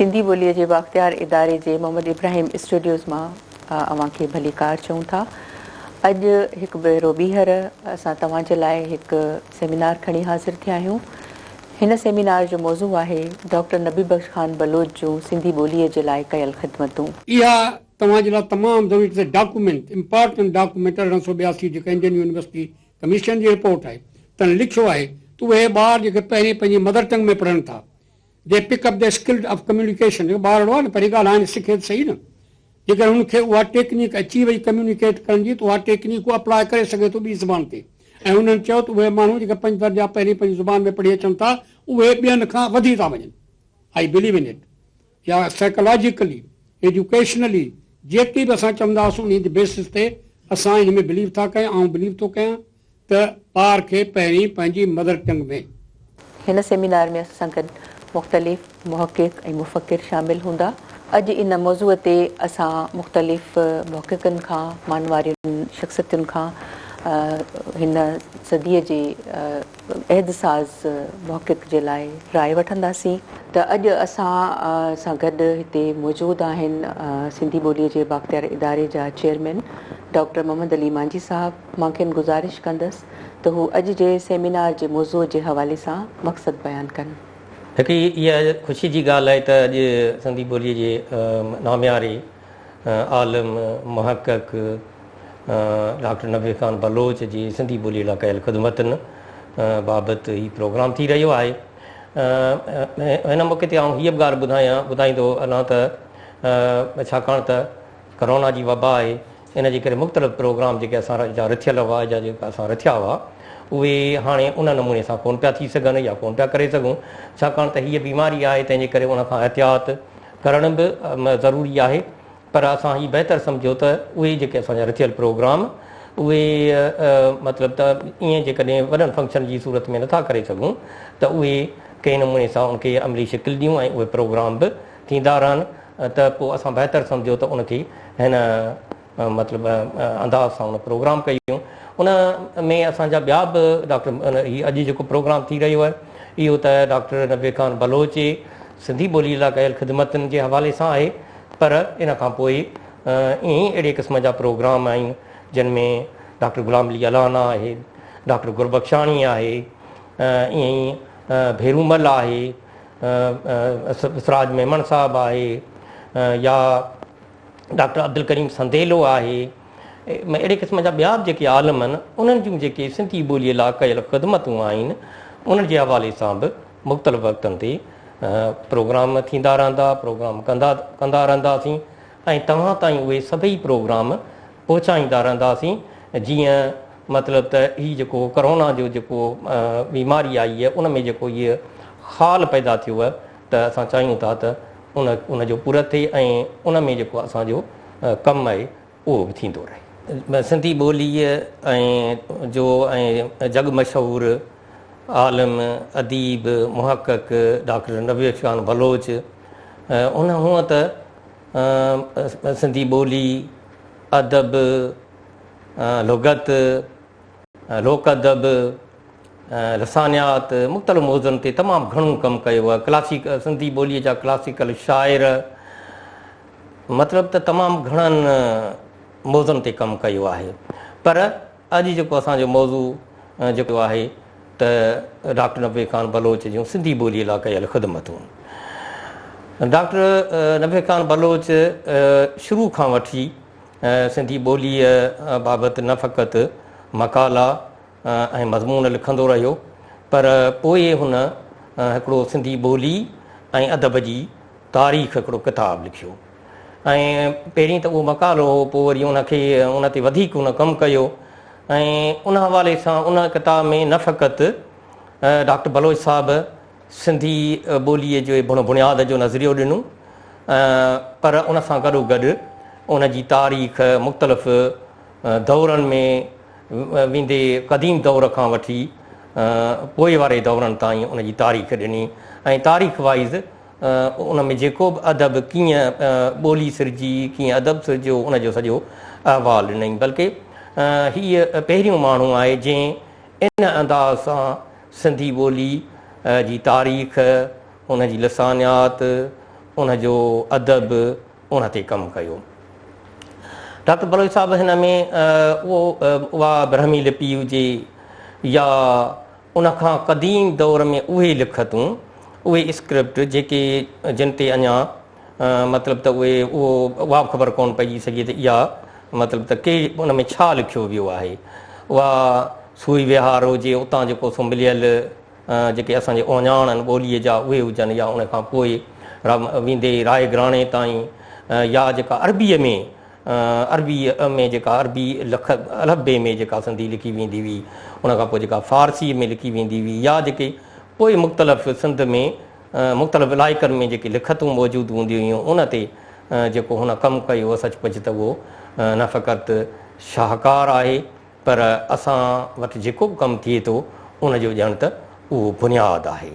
سنڌي ٻوليء جي بااختيار اداري جي محمد ابراهيم اسٽوڊيوز مان اوهان کي ڀليڪار چئون ٿا. اڄ هڪ ڀيرو ٻيهر اسان توهان جي لاء هڪ سيمينار کڻي حاضر ٿيا آهيون. هن سيمينار جو موضوع آهي ڊاڪٽر نبي بخش خان بلوچ جون سنڌي ٻوليء جي لاء ڪيل خدمتون. اها توهان جي لاء تمام ضروري ته ڊاڪومينٽ، امپارٽنٽ ڊاڪومينٽ 1882 جيڪا انڊين يونيورسٽي ڪميشن جي رپورٽ آهي تن لکيو آهي ته اهي ٻار جيڪي پهرين پنهنجي مدر ٽنگ ۾ پڙهن ٿا They pick up the skill of communication جيڪو ٻارڙو آهي نه پهرين ڳالهائڻ سکي ته سهي نه جيڪڏهن هن کي اها ٽيڪنيڪ اچي وئي ڪميونيڪيٽ ڪرڻ جي ته اها ٽيڪنيڪ هو اپلاء ڪري سگهي ٿو ٻي زبان تي ۽ انهن چيو ته اهي ماڻهو جيڪي پنج درجا پهرين پنهنجي زبان ۾ پڙهي اچن ٿا اهي ٻين کان وڌي ٿا وڃن I believe in it يا سائيڪالاجيڪلي ايجوڪيشنلي جيڪي به اسان چونداسون انهي جي بيسس تي اسان ان ۾ بليو ٿا ڪيون آئون بليو ٿو ڪيان ته ٻار کي پهرين پنهنجي مدر ٽنگ ۾. هن سيمينار ۾ اسان سان گڏ مختلف محقق ۽ مفڪر شامل هوندا. اڄ ان موضوع تي اسان مختلف محققن کان، مانوارين شخصيتن کان هن صديء جي عهد ساز محقق جي لاء راء وٺنداسين. ته اڄ اسان سان گڏ هتي موجود آهن سنڌي ٻوليء جي بااختيار اداري جا چيئرمين ڊاڪٽر محمد علي مانجهي صاحب، مان کين گذارش ڪندس ته هو اڄ جي سيمينار جي موضوع جي حوالي سان مقصد بيان ڪن. هڪ اها خوشي جي ڳالهه آهي ته اڄ سنڌي ٻوليء جي نامياري عالم، محقق ڊاڪٽر نبي خان بلوچ جي سنڌي ٻوليء لاء ڪيل خدمتن بابت هي پروگرام ٿي رهيو آهي. هن موقعي تي آئون هيء به ڳالهه ٻڌايان ٻڌائيندو هلان ته ڇاڪاڻ ته ڪرونا جي وبا آهي ان جي ڪري مختلف پروگرام جيڪي اسان جا رٿيل هئا يا جيڪا اسان رٿيا هئا اهي هاڻي ان نموني سان ڪونه پيا ٿي سگهن يا ڪونه پيا ڪري سگهون ڇاڪاڻ ته هيء بيماري آهي تنهن جي ڪري ان کان احتياط ڪرڻ به ضروري آهي پر اسان هي بهتر سمجهيو ته اهي جيڪي اسان جا رٿيل پروگرام اهي مطلب ته ائين جيڪڏهن وڏن فنڪشن جي صورت ۾ نٿا ڪري سگهون ته اهي ڪنهن نموني سان ان کي عملي شڪل ڏيون ۽ اهي پروگرام به ٿيندا رهن ته پوء اسان بهتر سمجهيو ته ان کي هن مطلب انداز سان ان پروگرام ڪيون. ان ۾ اسان جا ٻيا به ڊاڪٽر هي اڄ جيڪو پروگرام ٿي رهيو آهي اهو ته ڊاڪٽر نبي خان بلوچ جي سنڌي ٻولي لاء ڪيل خدمتن جي حوالي سان آهي پر ان کان پوء ائين ئي اهڙي قسم جا پروگرام آهن جن ۾ ڊاڪٽر غلام علي الانا آهي، ڊاڪٽر گربخشاڻي آهي، ائين ئي ڀيرومل آهي، سراج ميمڻ صاحب آهي يا ڊاڪٽر عبدالڪريم سنديلو آهي اهڙي قسم جا ٻيا به جيڪي عالم آهن انهن جون جيڪي سنڌي ٻوليء لاء ڪيل خدمتون آهن انهن جي حوالي سان به مختلف وقتن تي پروگرام ٿيندا رهندا پروگرام ڪندا ڪندا رهنداسين ۽ توهان تائين اهي سڀئي پروگرام پهچائيندا رهنداسين جيئن مطلب ته هي جيڪو ڪرونا جو جيڪو بيماري آئي آهي ان ۾ جيڪو هيء خال پيدا ٿيو آهي ته اسان چاهيون ٿا ته ان ان جو پور ٿئي ۽ ان ۾ جيڪو اسان جو ڪم آهي اهو به ٿيندو رهي. سنڌي ٻوليء ۽ جو ۽ جڳ مشهور عالم، اديب، محقق ڊاڪٽر نبي بخش خان بلوچ ان هونء ته سنڌي ٻولي، ادب، لغت، لوڪ ادب، لسانيات، مختلف موضوعن تي تمام گهڻو ڪم ڪيو آهي. ڪلاسيڪ سنڌي ٻوليء جا ڪلاسيڪل شاعر مطلب ته تمام گهڻن موضوعن تي ڪم ڪيو آهي. پر اڄ جيڪو اسان جو موضوع جيڪو آهي ته ڊاڪٽر نبي خان بلوچ جون سنڌي ٻوليء لاء ڪيل خدمتون. ڊاڪٽر نبي خان بلوچ شروع کان وٺي سنڌي ٻوليء بابت نه فقط مقالا ۽ مضمون لکندو رهيو پر پوء هن هڪڙو سنڌي ٻولي ۽ ادب جي تاريخ هڪڙو ڪتاب لکيو ۽ پهرين ته اهو مقالو هو پوء وري ان کي ان تي وڌيڪ هن ڪم ڪيو ۽ ان حوالي سان ان ڪتاب ۾ نه فقط ڊاڪٽر بلوچ صاحب سنڌي ٻوليء جي بڻ بڻياد جو نظريو ڏنو پر ان سان گڏو گڏ ان جي تاريخ مختلف دورن ۾ ويندي قديم دور کان وٺي پوء واري دورن تائين ان جي تاريخ ڏني ۽ تاريخ وائيز ان ۾ جيڪو به ادب ڪيئن ٻولي سرجي ڪيئن ادب سرجيو ان جو سڄو احوال ڏنائين بلڪه هيء پهريون ماڻهو آهي جنهن ان انداز سان سنڌي ٻولي جي تاريخ، ان جي لسانيات، ان جو ادب ان تي ڪم ڪيو. ڊاڪٽر بلوچ صاحب هن ۾ اهو اها برهمي لپي هجي يا ان کان قديم دور ۾ اهي لکتون، اهي اسڪرپٽ جيڪي جن تي اڃا مطلب ته اهي اهو اها به خبر ڪونه پئجي سگهي ته اها مطلب ته ڪي ان ۾ ڇا لکيو ويو آهي. اها سوئي وهار هجي اتان جيڪو سو مليل جيڪي اسان جي اهڃاڻ آهن ٻوليء جا اهي هجن يا ان کان پوء ويندي راء گراڻي تائين يا جيڪا عربيء ۾ عربيء ۾ جيڪا عربي لک الف بي ۾ جيڪا سنڌي لکي ويندي هئي ان کان پوء جيڪا فارسيء ۾ لکي ويندي هئي يا جيڪي پوء مختلف سنڌ ۾ مختلف علائقن ۾ جيڪي لکتون موجود هونديون هيون ان تي جيڪو هن ڪم ڪيو سچ پچ ته اهو نه فقط شاهڪار آهي پر اسان وٽ جيڪو به ڪم ٿئي ٿو ان جو ڄڻ ته اهو بنياد آهي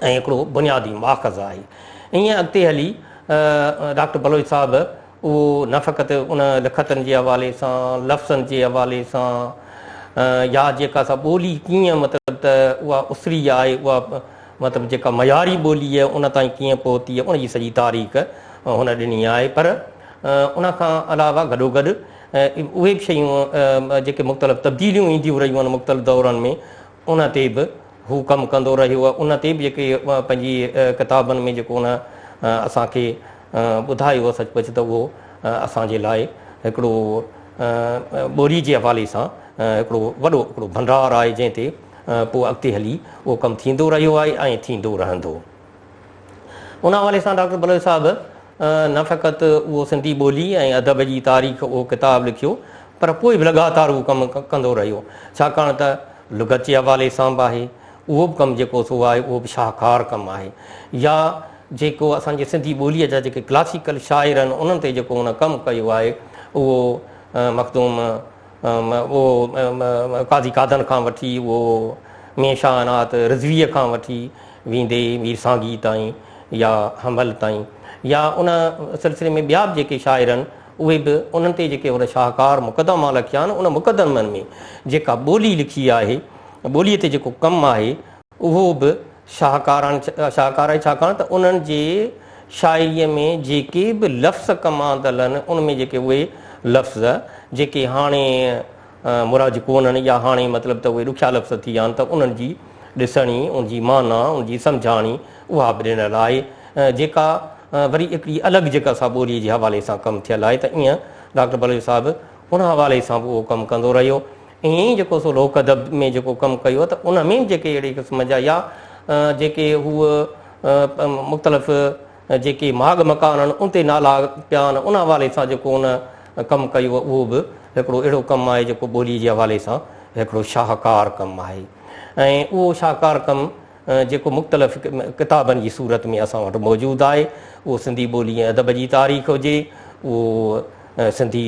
۽ هڪڙو بنيادي ماخذ آهي. ائين اڳتي هلي ڊاڪٽر بلوچ صاحب اهو نه فقط ان لکتن جي حوالي سان، لفظن جي حوالي سان يا جيڪا سا ٻولي ڪيئن مطلب ته اها اسري آهي اها مطلب جيڪا معياري ٻولي ان تائين ڪيئن پهتي ان جي سڄي تاريخ هن ڏني آهي پر ان کان علاوه گڏوگڏ اهي به شيون جيڪي مختلف تبديليون اينديون رهيون آهن مختلف دورن ۾ ان تي به هو ڪم ڪندو رهيو آهي ان تي به جيڪي پنهنجي ڪتابن ۾ جيڪو ان اسان کي ٻڌايو آهي سچ پچ ته اهو اسان جي لاء هڪڙو ٻولي جي حوالي سان هڪڙو وڏو هڪڙو ڀنڊار آهي جنهن تي پوء اڳتي هلي اهو ڪم ٿيندو رهيو آهي ۽ ٿيندو رهندو. ان حوالي سان ڊاڪٽر بلوچ صاحب نه فقط اهو سنڌي ٻولي ۽ ادب جي تاريخ اهو ڪتاب لکيو پر پوء به لڳاتار اهو ڪم ڪندو رهيو ڇاڪاڻ ته لغت جي حوالي سان به آهي اهو به ڪم جيڪو سو آهي اهو به شاهڪار ڪم آهي يا جيڪو اسان جي سنڌي ٻوليء جا جيڪي ڪلاسيڪل شاعر آهن انهن تي جيڪو هن ڪم ڪيو آهي اهو مخدوم اهو قاضي قادن کان وٺي اهو ميين شاهه عنات رضويء کان وٺي ويندي مير سانگي تائين يا حمل تائين يا ان سلسلي ۾ ٻيا به جيڪي شاعر آهن اهي به انهن تي جيڪي هن شاهڪار مقدما لکيا آهن ان مقدمن ۾ جيڪا ٻولي لکي آهي ٻوليء تي جيڪو ڪم آهي اهو به شاهڪار آهي ڇاڪاڻ ته انهن جي شاعريء ۾ جيڪي به لفظ ڪم آندل آهن ان ۾ جيڪي اهي لفظ جيڪي هاڻي مراج ڪونهن يا هاڻي مطلب ته اهي ڏکيا لفظ ٿي ويا آهن ته انهن جي ڏسڻي، ان جي معنيٰ، ان جي سمجهاڻي اها به ڏنل آهي جيڪا وري هڪڙي الڳ جيڪا سا ٻوليء جي حوالي سان ڪم ٿيل آهي ته ائين ڊاڪٽر بلوچ صاحب ان حوالي سان به اهو ڪم ڪندو رهيو. ائين ئي جيڪو سو لوڪ ادب ۾ جيڪو ڪم ڪيو ته ان ۾ به جيڪي اهڙي قسم جا يا جيڪي هو مختلف جيڪي ماڳ مڪان آهن ان تي نالا پيا آهن ان حوالي سان جيڪو ان ڪم ڪيو اهو به هڪڙو اهڙو ڪم آهي جيڪو ٻولي جي حوالي سان هڪڙو شاهڪار ڪم آهي ۽ اهو شاهڪار ڪم جيڪو مختلف ڪتابن جي صورت ۾ اسان وٽ موجود آهي اهو سنڌي ٻولي ۽ ادب جي تاريخ هجي اهو سنڌي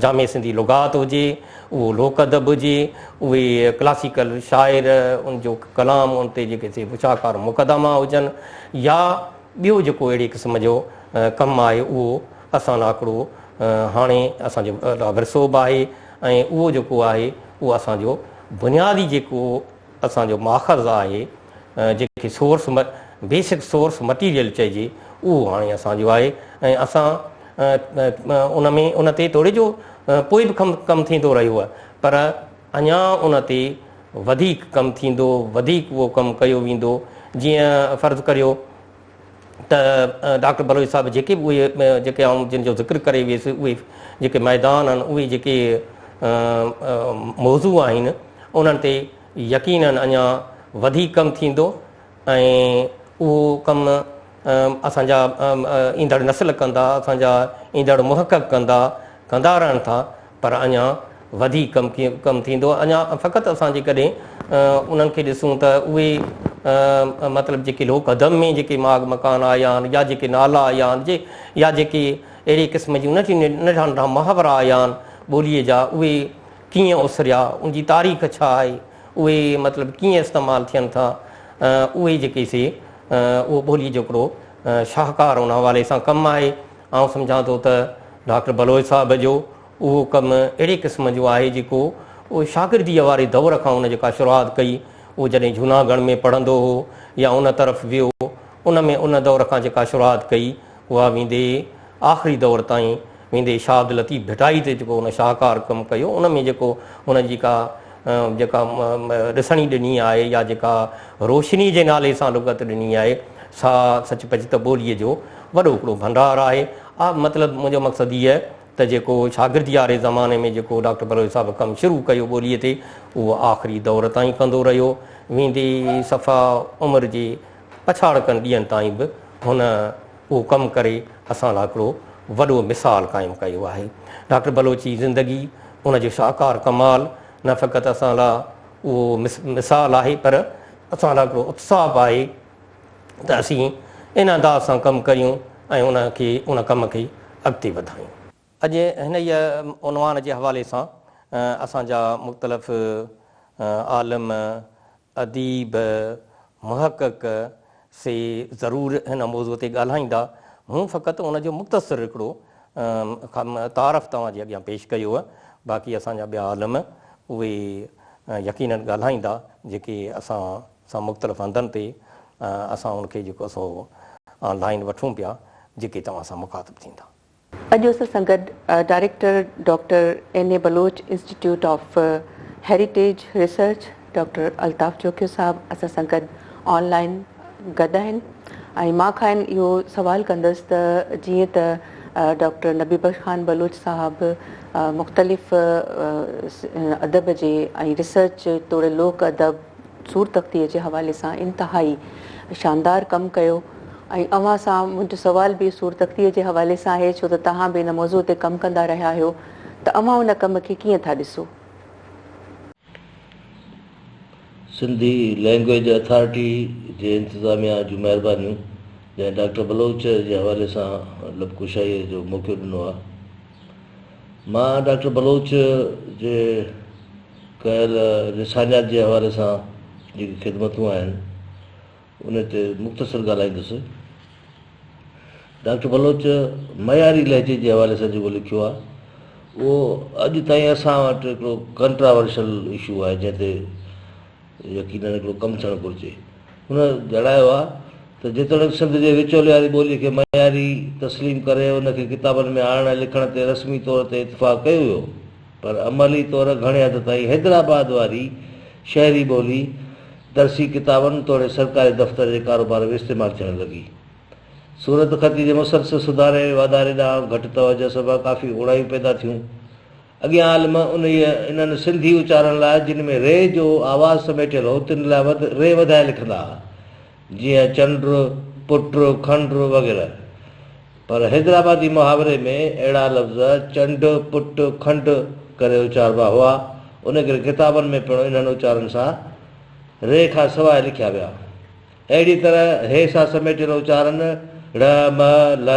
جامع سنڌي لغات هجي اهو لوڪ ادب هجي اهي ڪلاسيڪل شاعر ان جو ڪلام ان تي جيڪي سي شاهڪار مقدما هجن يا ٻيو جيڪو اهڙي قسم جو ڪم آهي اهو اسان لاء هڪڙو هاڻي اسان جو ورثو به آهي ۽ اهو جيڪو آهي اهو اسان جو بنيادي جيڪو اسان جو ماخذ آهي جنهن کي سورس بيسڪ سورس مٽيريل چئجي اهو هاڻي اسان جو آهي ۽ اسان ان ۾ ان تي توڙي جو پوء به ڪم ڪم ٿيندو رهيو آهي پر اڃا ان تي وڌيڪ ڪم ٿيندو وڌيڪ اهو ڪم ڪيو ويندو جيئن فرض ڪريو ته ڊاڪٽر بلوچ صاحب جيڪي به اهي جيڪي آئون جن جو ذڪر ڪري ويس اهي جيڪي ميدان آهن اهي جيڪي موضوع آهن انهن تي يقينن اڃا وڌيڪ ڪم ٿيندو ۽ اهو ڪم اسان جا ايندڙ نسل ڪندا اسان جا ايندڙ محقق ڪندا ڪندا رهن ٿا پر اڃا وڌيڪ ڪم ڪم ٿيندو اڃا فقط اسان جيڪڏهن انهن کي ڏسون ته اهي مطلب جيڪي لوڪ ادب ۾ جيڪي ماڳ مڪان آيا آهن يا جيڪي نالا آيا آهن جي يا جيڪي اهڙي قسم جون ننڍا ننڍا محاورا آيا آهن ٻوليء جا اهي ڪيئن اسريا ان جي تاريخ ڇا آهي اهي مطلب ڪيئن استعمال ٿين ٿا اهي جيڪي سي اهو ٻوليء جو هڪڙو شاهڪار ان حوالي سان ڪم آهي آئون سمجهان ٿو ته ڊاڪٽر بلوچ صاحب جو اهو ڪم اهڙي قسم جو آهي جيڪو شاگرديء واري دور کان هن جيڪا شروعات ڪئي، اهو جڏهن جهوناڳڙهه ۾ پڙهندو هو يا ان طرف ويو، ان ۾ ان دور کان جيڪا شروعات ڪئي اها ويندي آخري دور تائين ويندي شاهه عبداللطيف ڀٽائي تي جيڪو هن شاهڪار ڪم ڪيو ان ۾ جيڪو هن جي ڪا جيڪا ڏسڻي ڏني آهي يا جيڪا روشني جي نالي سان لغت ڏني آهي سا سچ پچ ته ٻوليء جو وڏو هڪڙو ڀنڊار آهي. آ مطلب منهنجو مقصد هي آهي ته جيڪو شاگردي واري زماني ۾ جيڪو ڊاڪٽر بلوچ صاحب ڪم شروع ڪيو ٻوليء تي اهو آخري دور تائين ڪندو رهيو ويندي صفا عمر جي پڇاڙڪن ڏينهن تائين به هن اهو ڪم ڪري اسان لاء هڪڙو وڏو مثال قائم ڪيو آهي. ڊاڪٽر بلوچ جي زندگي، ان جو شاهڪار ڪمال نه فقط اسان لاء اهو مثال آهي پر اسان لاء هڪڙو اتساهه به آهي ته اسين ان انداز سان ڪم ڪريون ۽ ان کي ان ڪم کي اڳتي وڌايون. اڄ هن ئي عنوان جي حوالي سان اسان جا مختلف عالم، اديب، محقق سي ضرور هن موضوع تي ڳالهائيندا. مون فقط ان جو مختصر هڪڙو تعارف توهان جي اڳيان پيش ڪيو. باقي اسان جا ٻيا عالم اهي يقيناً ڳالهائيندا جيڪي اسان سان مختلف هنڌن تي اسان ان کي جيڪو سو آن لائين وٺون پيا جيڪي توهان سان مخاطب ٿيندا. اڄ اسان سان گڏ director doctor N A Baloch institute of heritage research doctor Altaf Jokhio صاحب اسان سان گڏ آن لائين گڏ آهن ۽ مان کانئن اهو سوال ڪندس ته جيئن ته ڊاڪٽر نبي بخش خان بلوچ صاحب مختلف ادب جي ۽ ريسرچ توڙي لوڪ ادب صورتخطيء جي حوالي سان انتهائي شاندار ڪم ڪيو ۽ اوهان سان منهنجو سوال به صورتخطيء جي حوالي سان آهي ڇو ته توهان به ان موضوع تي ڪم ڪندا رهيا آهيو ته اوهان ان ڪم کي ڪيئن ٿا ڏسو؟ سنڌي لئنگئيج اٿارٽي جي انتظاميا جون مهربانيون جنهن ڊاڪٽر بلوچ جي حوالي سان لب ڪشائيء جو موقعو ڏنو آهي. مان ڊاڪٽر بلوچ جي ڪيل لسانيات جي حوالي سان جيڪي خدمتون آهن ان تي مختصر ڳالهائيندس. ڊاڪٽر بلوچ معياري لهجي جي حوالي سان جيڪو لکيو آهي اهو اڄ تائين اسان وٽ هڪڙو ڪنٽراورشل اشو آهي جنهن تي يقينن هڪڙو ڪم ٿيڻ گهرجي. هن ڄاڻايو آهي ته جيتوڻيڪ سنڌ جي وچولي واري ٻوليء کي معياري تسليم ڪري ان کي ڪتابن ۾ آڻڻ ۽ لکڻ تي رسمي طور تي اتفاق ڪيو ويو پر عملي طور گهڻي حد تائين حيدرآباد واري شهري ٻولي درسي ڪتابن توڙي سرڪاري دفتر جي ڪاروبار ۾ استعمال ٿيڻ لڳي. صورتخطيء جي مسلسل سڌاري ۽ واڌاري ڏانهن گهٽ توجهه سبب ڪافي اوڻايون پيدا ٿيون. اڳيان عالم انهيء انهن سنڌي اچارن لاء جن ۾ ري جو آواز سميٽيل هو، تن لاء وڌ ري وڌائي لکندا ها، جيئن چنڊ، پٽ، کنڊ وغيره. پر حيدرآبادي محاوري ۾ اهڙا لفظ چنڊ، پٽ، کنڊ ڪري اچاربا هئا، ان ڪري ڪتابن ۾ پڻ انهن اچارن سان ري کان سواء لکيا ويا. اهڙيء طرح هه سان سميٽيل اچارن، ڙ، م، ل،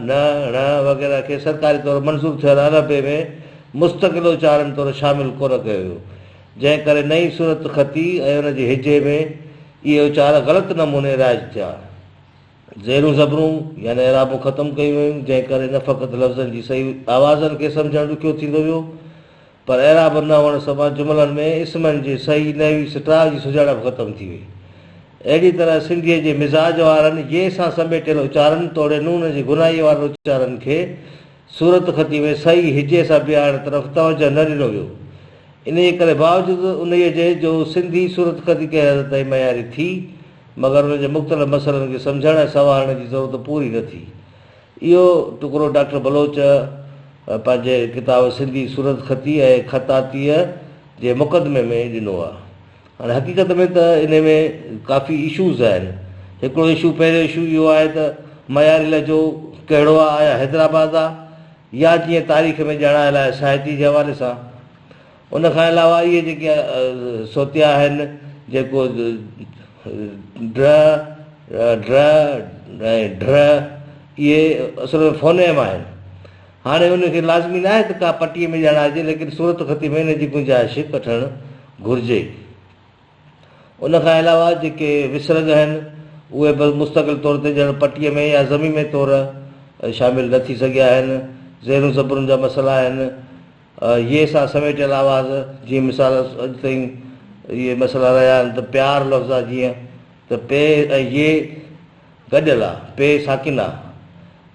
ن، ڻ وغيره کي سرڪاري طور منظور ٿيل الف بي ۾ مستقل اچارن طور شامل ڪونه ڪيو ويو، جنهن ڪري نئين صورتخطي ۽ ان جي هجي ۾ اهي اچار غلط نموني رائج ٿيا. زيرون زبرون يعني اعرابون ختم ڪيون ويون، جنهن ڪري نه فقط لفظن جي صحيح آوازن کي سمجهڻ ڏکيو ٿيندو ويو، پر اعراب نه هئڻ سبب جملن ۾ اسمن جي صحيح نحوي سٽاء جي سڃاڻپ ختم ٿي وئي. اهڙيء طرح سنڌيء جي مزاج وارن يي سان سميٽيل اچارن توڙي نون جي غنائيء وارن اچارن کي صورتخطيء ۾ صحيح هجي سان بيهارڻ طرف توجهه نه ڏنو ويو. انهيء ڪري باوجود انهيء جي جو سنڌي صورتخطي ڪنهن حد تائين معياري ٿي، مگر ان جي مختلف مسئلن کي سمجهڻ ۽ سنوارڻ جي ضرورت پوري نه ٿي. اهو ٽڪرو ڊاڪٽر بلوچ پنهنجي ڪتاب سنڌي صورتخطي ۽ خطاطيء جي مقدمي ۾ ڏنو آهي. هاڻي حقيقت ۾ ته انهي ۾ ڪافي اشوز آهن. هڪڙو اشو پهريون اشو اهو آهي ته معياري لهجو ڪهڙو آهي آيا حيدرآباد آهي يا جيئن تاريخ ۾ ڄاڻايل آهي ساهتي جي حوالي سان. ان کان علاوه اهي جيڪي صوتيا آهن جيڪو ڊ، ڊ ۽ ڍ اهي اصل ۾ فونيم آهن. هاڻي ان کي لازمي ناهي ته ڪا پٽيء ۾ ڄاڻائجي ليڪن صورتخطي ۾ ان جي گنجائش ڪڍڻ گهرجي. ان کان علاوه جيڪي وسرڳ آهن اهي به مستقل طور تي ڄڻ پٽيء ۾ يا ضميمي طور شامل نه ٿي سگهيا آهن. زيرون زبرن جا مسئلا آهن. ي سان سميٽيل آواز، جيئن مثال اڄ تائين اهي مسئلا رهيا آهن ته پيار لفظ آهي جيئن ته پ ۽ ي گڏيل آ، پي ساڪن آ،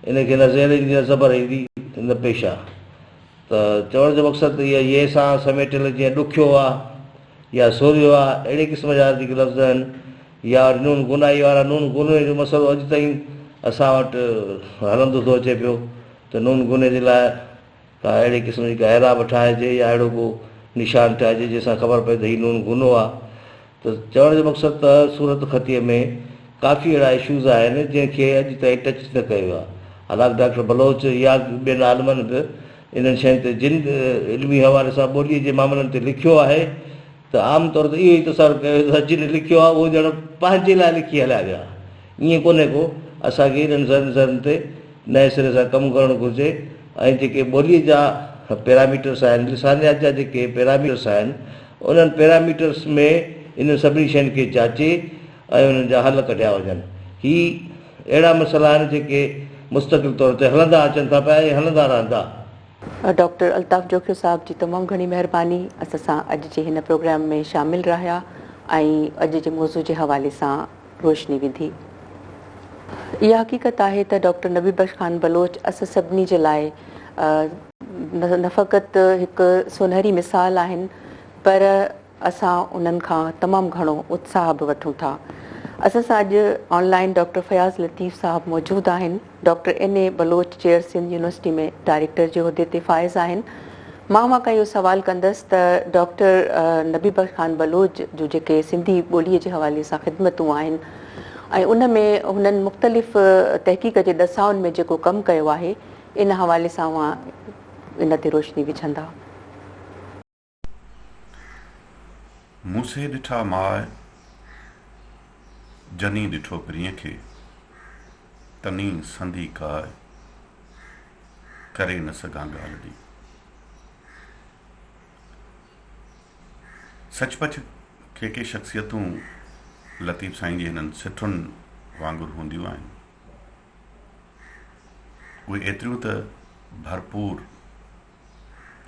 ان کي نه زير ايندي نه زبر ايندي نه پيش آ. ته چوڻ جو مقصد ته اها يي سان سميٽيل جيئن ڏکيو آ يا سورهيو آ اهڙي قسم جا جيڪي لفظ آهن يا وري نون غنائي وارا نون غني جو مسئلو اڄ تائين اسان وٽ هلندو ٿو اچي پيو ته نون غني جي لاء ڪا اهڙي قسم جي ڪا اعراب ٺاهجي يا اهڙو ڪو نشان ٺاهجي جنهن سان خبر پئي ته هي نون غنو آ ته چوڻ جو مقصد ته صورت خطيء ۾ ڪافي اهڙا اشوز آهن جنهن کي اڄ تائين ٽچ نه ڪيو ويو آهي. حالانڪ ڊاڪٽر بلوچ يا ٻين عالمن به انهن شين تي جن علمي حوالي سان ٻوليء جي معاملن تي لکيو آهي ته عام طور تي اهو ئي تصور ڪيو ويندو آهي جن لکيو آهي اهو ڄڻ پنهنجي لاء لکي هليا ويا. ائين ڪونهي ڪو اسان کي انهن ذرن ذرن تي نئين سري سان ڪم ڪرڻ گهرجي ۽ جيڪي ٻوليء جا پيراميٽرس آهن، لسانيات جا جيڪي پيراميٽرس آهن، انهن پيراميٽرس ۾ انهن سڀني شين کي جاچي ۽ انهن جا حل ڪڍيا وڃن. هي اهڙا مسئلا آهن جيڪي مستقل طور تي هلندا اچن ٿا پيا ۽ هلندا رهندا. ڊاڪٽر الطاف جوکيو صاحب جي تمام گهڻي مهرباني اسان سان اڄ جي هن پروگرام ۾ شامل رهيا ۽ اڄ جي موضوع جي حوالي سان روشني وڌي. اها حقيقت آهي ته ڊاڪٽر نبي بخش خان بلوچ اسان سڀني جي لاء نه فقط هڪ سونهري مثال آهن پر اسان انهن کان تمام گهڻو اتساهه به وٺون ٿا. اسان سان اڄ online doctor Fayyaz Latif صاحب موجود آهن. Doctor N A Baloch chair Sindh university ۾ director جي عهدي تي فائز آهن. مان اوهان کان اهو سوال ڪندس ته ڊاڪٽر نبي بخش خان بلوچ جون جيڪي سنڌي ٻوليء جي حوالي سان خدمتون آهن ۽ ان ۾ هنن مختلف تحقيق جي ڏسائن ۾ جيڪو ڪم ڪيو آهي ان حوالي سان اوهان ان تي روشني وجهندا. مون سي ڏٺا ماء، جني ڏٺو پرينء کي، تني سندي ڪاء، ڪري نه سگهان ڳالهه ڏي. سچ پچ ڪي ڪي شخصيتون لطيف سائين جي هنن سٽن وانگر هونديون آهن. اهي ايتريون ته ڀرپور،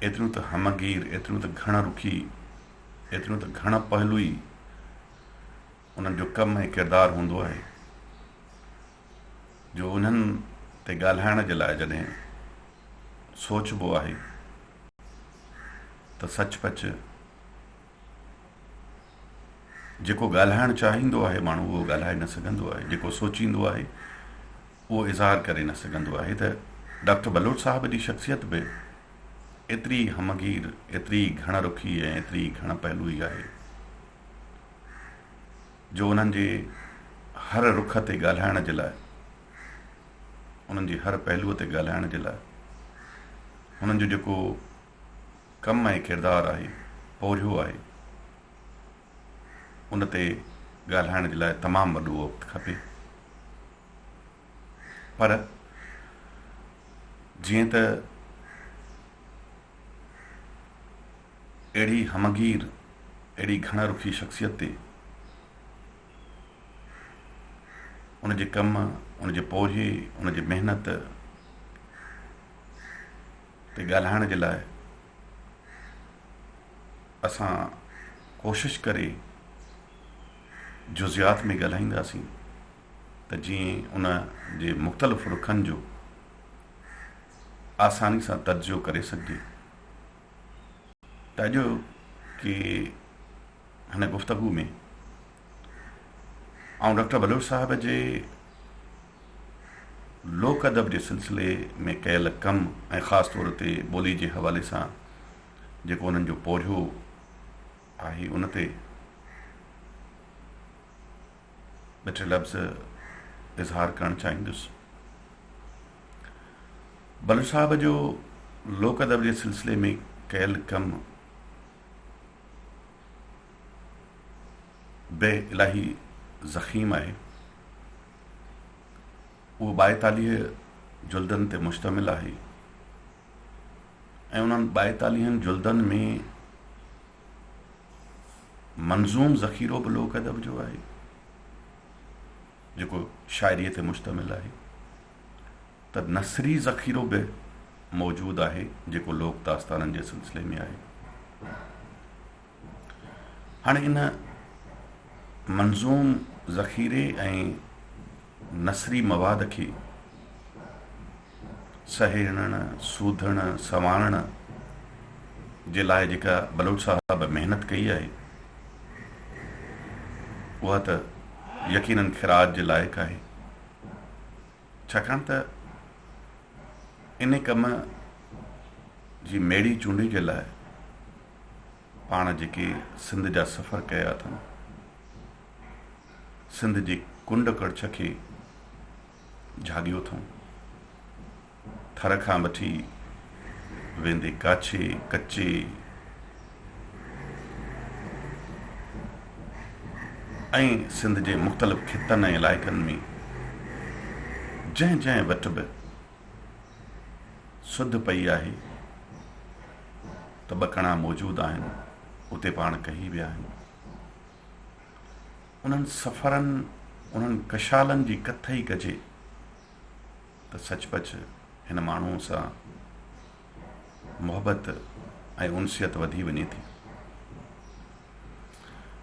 ايتريون ته همه گير، ايتريون ته گهڻ رخي، ايتريون ته گهڻ پهلوئي انهن جو ڪم ۽ ڪردار هوندو آهي جو انهن تي ڳالهائڻ جي لاء جڏهن سوچبو آهي ته سچ پچ جيڪو ڳالهائڻ چاهيندو آهي ماڻهو اهو ڳالهائي نه سگهندو آهي، جيڪو سوچيندو آهي اهو اظهار ڪري نه سگهندو آهي ته ڊاڪٽر بلوچ صاحب جي شخصيت به ايتري همه گير، ايتري گهڻ رخي ۽ ايتري گهڻ پهلوئي آهي جو انهن جي هر رخ تي ڳالهائڻ جي لاء انهن جي هر پهلوء تي ڳالهائڻ جي لاء هنن جو جيڪو ڪم ۽ ڪردار آهي، پورهيو آهي، ان تي ڳالهائڻ جي لاء تمام وڏو وقت کپي. پر جيئن ته اهڙي همه گير، اهڙي گهڻ رخي شخصيت تي ان جي ڪم، ان جي پورهيي، ان جي محنت تي ڳالهائڻ جي لاء اسان ڪوشش ڪري جزئيات ۾ ڳالهائينداسين ته جيئن ان جي مختلف رخن جو آساني سان تجزيو ڪري سگهجي ته اڄ ڪي هن گفتگو ۾ آئون ڊاڪٽر بلوچ صاحب جي لوڪ ادب جي سلسلي ۾ ڪيل ڪم ۽ خاص طور تي ٻولي جي حوالي سان جيڪو انهن جو پورهيو آهي ان تي ٻه ٽي لفظ اظهار ڪرڻ چاهيندس. بلوچ صاحب جو لوڪ ادب جي سلسلي ۾ ڪيل ڪم به الاهي ضخيم آهي. اهو 42 جلدن تي مشتمل آهي ۽ انهن ٻائيتاليهن جلدن ۾ منظوم ذخيرو به لوڪ ادب جو آهي جيڪو شاعريء تي مشتمل آهي ته نثري ذخيرو به موجود آهي جيڪو لوڪ داستانن جي سلسلي ۾ آهي. هاڻي ان منظوم ذخيري ۽ نثري مواد کي سهيڙڻ، سوڌڻ، سنوارڻ جي لاء جيڪا بلوچ صاحب محنت ڪئي آهي، اها ته يقينن خراج جي لائق آهي. ڇاڪاڻ ته ان ڪم جي ميڙي چونڊي جي لاء پاڻ جيڪي سنڌ جا سفر ڪيا اٿن، سنڌ جي ڪنڊ ڪڙڇ کي جهاڳيو اٿئون. ٿر کان وٺي ويندي ڪاڇي، ڪچي ۽ سنڌ جي مختلف خطن ۽ علائقن ۾ جنهن جنهن وٽ به سڌ پئي آهي ته ٻڪڻا موجود آهن، اتي پاڻ ڪهي ويا آهن. انهن سفرن، انهن ڪشالن جي ڪٿ ئي ڪجي ته سچ پچ هن ماڻهوء سان محبت ۽ انسيت وڌي وڃي ٿي.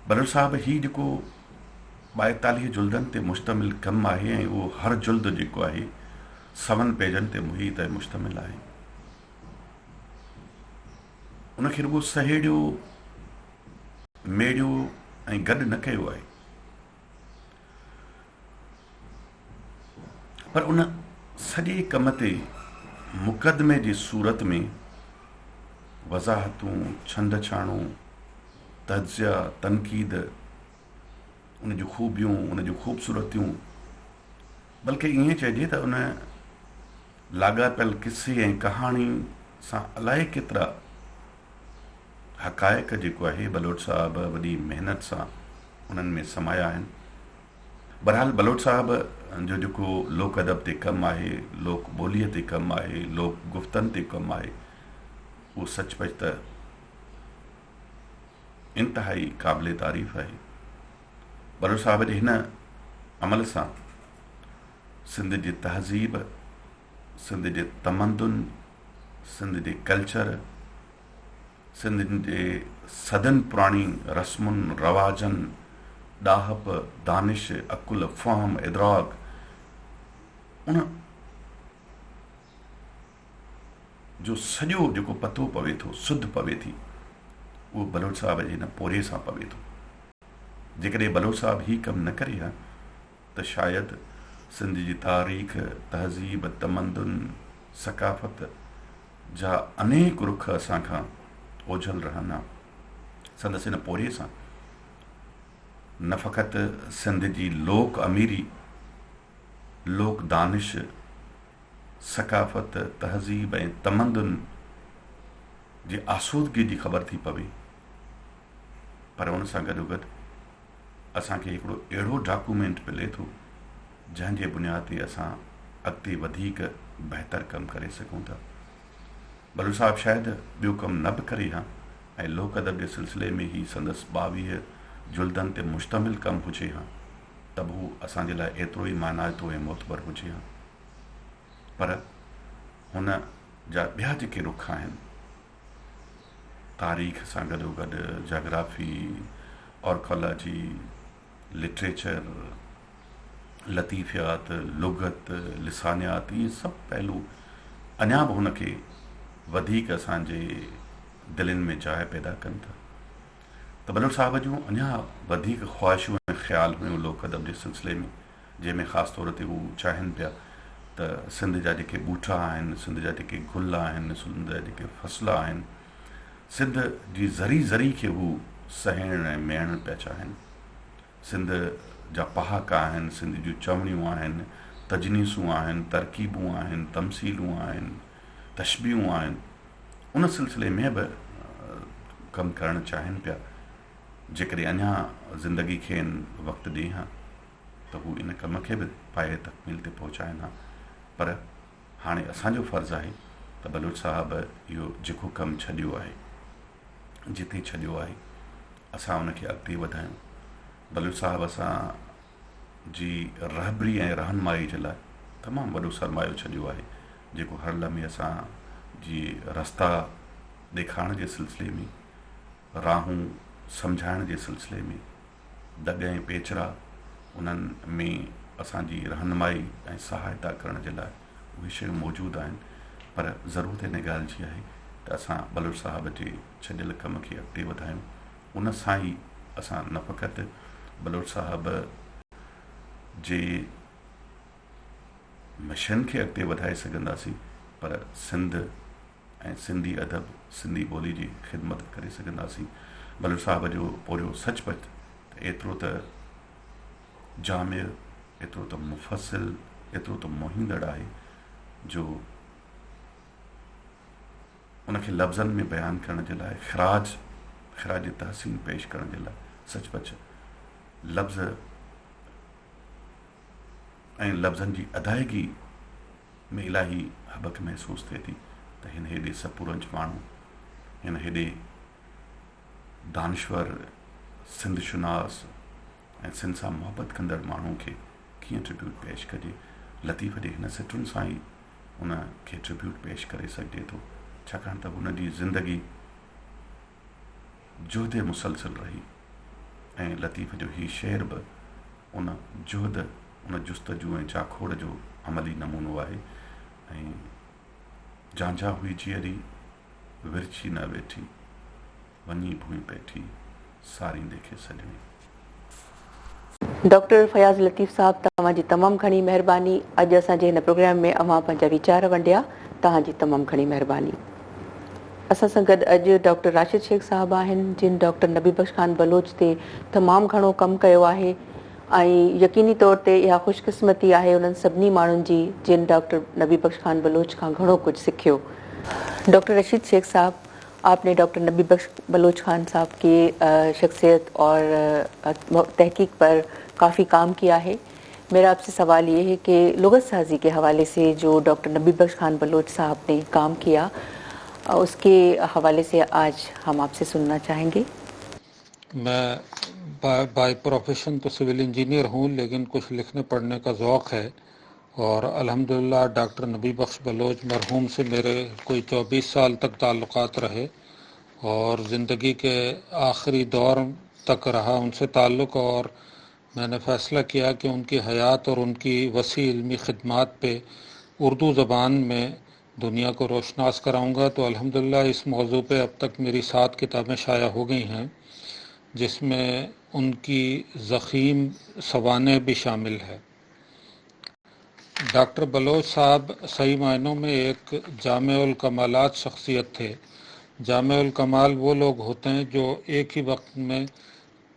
بلوچ صاحب هي جيڪو 42 جلدن تي مشتمل ڪم آهي ۽ اهو هر جلد جيڪو آهي سون پيجن تي محيط ۽ مشتمل آهي، ان کي رڳو سهيڙيو، ميڙيو ۽ گڏ نه ڪيو آهي پر ان سڄي ڪم تي مقدمي جي صورت ۾ وضاحتون، ڇنڊ ڇاڻون، تجزيا، تنقيد، ان جون خوبيون، ان جون خوبصورتيون بلڪه ائين چئجي ته ان لاڳاپيل قصي ۽ ڪهاڻي سان الائي ڪيترا حقائق جيڪو آهي بلوچ صاحب وڏي محنت سان انهن ۾ سمايا آهن. بهرحال بلوچ صاحب جو جيڪو لوڪ ادب تي ڪم آهي، لوڪ ٻوليء تي ڪم آهي، لوڪ گفتن تي ڪم آهي، اهو سچ پچ ته انتهائي قابل تعريف آهي. بلوچ صاحب جي هن عمل سان سنڌ جي تهذيب، سنڌ جي تمدن، سنڌ جي ڪلچر، سنڌ جي صدين پراڻي رسمن، رواجن، ڏاهپ، دانش، عقل، فهم، ادراڪ ان جو سڄو جيڪو پتو پوي ٿو، سڌ پوي ٿي، اهو بلوچ صاحب جي هن پورهيي سان پوي ٿو. جيڪڏهن بلوچ صاحب هي ڪم نه ڪري ها ته شايد سنڌ جي تاريخ، تهذيب، تمدن، ثقافت جا انيڪ رخ اسان کان اوجهل رهن ها. سندس ان پورهيي سان نه فقط سنڌ جي لوڪ اميري، لوڪ دانش، ثقافت، تهذيب ۽ تمدن جي آسودگي جي خبر ٿي پوي پر ان سان گڏوگڏ اسان کي هڪڙو اهڙو ڊاڪومينٽ ملي ٿو جنهن جي بنياد تي اسان اڳتي وڌيڪ بهتر ڪم ڪري سگهون ٿا. بلوچ صاحب شايد ٻيو ڪم نه به ڪري ها ۽ لوڪ ادب جي سلسلي ۾ هي سندس 22 جلدن تي مشتمل ڪم هجي ها ته به هو اسان جي لاء ايترو ئي مانائتو ۽ معتبر هجي ها پر هن جا ٻيا جيڪي رخ آهن تاريخ سان گڏوگڏ جاگرافي، آرڪالاجي، لٽريچر، لطيفيات، لغت، لسانيات اهي سڀ پهلو اڃا به هن کي وڌيڪ اسان جي دلين ۾ جاء پيدا ڪن ٿا ته بلوچ صاحب جون اڃا وڌيڪ خواهشون ۽ خيال هيون لوڪ ادب جي سلسلي ۾ جنهن ۾ خاص طور تي هو چاهين پيا ته سنڌ جا جيڪي ٻوٽا آهن، سنڌ جا جيڪي گل آهن، سنڌ جا جيڪي فصل آهن، سنڌ جي ذري ذري کي هو سهيڙڻ ۽ ميڙڻ پيا چاهين. سنڌ جا پهاڪا آهن، سنڌ جون چوڻيون آهن، تجنيسون آهن، ترڪيبون آهن، تمثيلون آهن، تشبيهون آهن، ان سلسلي ۾ به ڪم ڪرڻ چاهين پيا. جيڪڏهن اڃا زندگي کين وقت ڏئي ها ته هو ان ڪم کي به پايه تڪميل تي پهچائين ها پر هاڻي اسان جو فرض آهي ته بلوچ صاحب اهو جيڪو ڪم ڇڏيو آهي جتي ڇڏيو آهي اسان ان کي اڳتي وڌايون بلوچ صاحب اسان جي رهبري ۽ رهنمائي جي لاء تمام وڏو سرمايو ڇڏيو آهي جيڪو هر لمحي اسان جي رستا ڏيکارڻ جي سلسلي ۾ راهون سمجهائڻ جي سلسلي ۾ دڳ ۽ پيچرا انهن ۾ اسان جي رهنمائي ۽ سهائتا ڪرڻ جي لاء اهي شيون موجود آهن پر ضرورت ان ڳالهه جي آهي ته اسان بلوچ صاحب جي ڇڏيل ڪم کي اڳتي وڌايون ان سان ئي اسان نه فقط بلوچ صاحب جي مشن کي اڳتي وڌائي سگهنداسين پر سنڌ ۽ سنڌي ادب، سنڌي ٻولي جي خدمت ڪري سگهنداسين. بلوچ صاحب جو پورهيو سچ پچ ته ايترو ته جامع، ايترو ته مفصل، ايترو ته موهيندڙ آهي جو ان کي لفظن ۾ بيان ڪرڻ جي لاء خراج خراج تحسين پيش ڪرڻ جي لاء سچ پچ لفظ ۽ لفظن جي ادائگي ۾ الاهي هٻڪ محسوس ٿئي ٿي ته هن هيڏي سپورنج ماڻهو، هن هيڏي دانشور، سنڌ شناس ۽ سنڌ سان محبت ڪندڙ ماڻهو کي ڪيئن ٽربيوٽ پيش ڪجي؟ لطيف جي هن سٽن سان ئي ان کي ٽربيوٽ پيش ڪري سگهجي ٿو، ڇاڪاڻ ته هن جي زندگي جهد مسلسل رهي ۽ لطيف جو هي شعر به ان جهد، ان جستجو ۽ جاکوڙ جو عملي نمونو آهي ۽ جانجها هئي جيئري، ورڇي نه ويٺي، وڃي ڀونء پيٺي، ساريندي کي سڄڻي. ڊاڪٽر فياض لطيف صاحب توهان جي تمام گهڻي مهرباني اڄ اسان جي هن پروگرام ۾ اوهان پنهنجا ويچار ونڊيا توهان جي تمام گهڻي مهرباني. اسان سان گڏ اڄ ڊاڪٽر راشد شيخ صاحب آهن جن ڊاڪٽر نبي بخش خان بلوچ تي تمام گهڻو ڪم ڪيو آهي ۽ يقيني طور تي اها خوش قسمتي آهي انهن سڀني ماڻهن جي جن ڊاڪٽر نبي بخش خان بلوچ کان گهڻو ڪجهه سکيو. ڊاڪٽر رشيد شيخ صاحب آپ ني ڊاڪٽر نبي بخش بلوچ خان صاحب ڪي شخصيت اور تحقيق پر ڪافي ڪام ڪيا هي ميرا آپ سي سوال يه هي ڪي لغت سازي ڪي حوالي سي جو ڊاڪٽر نبي بخش خان بلوچ صاحب ني ڪام ڪيا اس ڪي حوالي سي آج هم آپ سي سننا چاهين گي. مين باء پروفيشن تو سول انجينئر هون ليڪن ڪجه لکني پڙهني ڪا ذوق هي اور الحمدلله ڊاڪٽر نبي بخش بلوچ مرحوم سي ميري ڪوئي 24 سال تڪ تعلقات رهي اور زندگي ڪي آخري دور تڪ رها ان سي تعلق اور میں نے فيصله ڪيا ڪه ان ڪي حيات اور ان ڪي وسيع علمي خدمات پي اردو زبان ۾ دنيا ڪو روشناس ڪراؤن گا تو الحمدلله اس موضوع پي اب تڪ ميري سات ڪتابين شايع هو گئي هين جس ۾ ان ڪي ضخيم سوانح به شامل هي. ڊاڪٽر بلوچ صاحب صحيح معنوں ۾ ايڪ جامع الڪمالات شخصيت ٿي. جامع الڪمال وہ لوگ هوتي هين جو ايڪ هي وقت ۾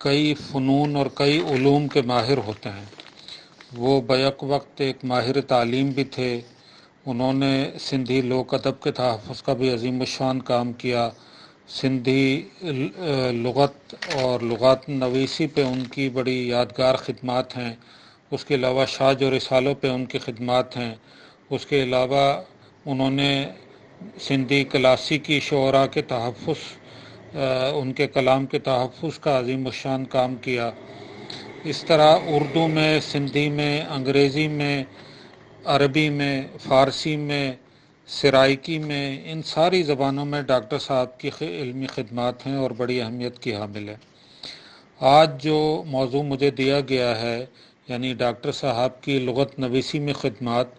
ڪئي فنون اور ڪئي علوم ڪي ماهر هوتي هين. وہ بيڪ وقت ايڪ ماهر تعليم به ٿي. انهون ني سنڌي لوڪ ادب ڪي تحفظ ڪا به عظيم الشان ڪام ڪيا. سنڌي لغت اور لغات نويسي پي ان ڪي بڙي يادگار خدمات هين. اس ڪي علاوه شاهه جو رسالو پي ان ڪي خدمات هين. اس ڪي علاوه انهون ني سنڌي ڪلاسيڪي شعراء ڪي تحفظ ان ڪي ڪلام ڪي تحفظ ڪا عظيم الشان ڪام ڪيا. اس طرح اردو ۾ سنڌي ۾ انگريزي ۾ عربي ۾ فارسي ۾ سرائيڪي ۾ ان ساري زبانون ۾ ڊاڪٽر صاحب ڪي علمي خدمات هين اور بڙي اهميت ڪي حامل هي. آج جو موضوع مجهي ديا گيا هي يعني ڊاڪٽر صاحب ڪي لغت نويسي ۾ خدمات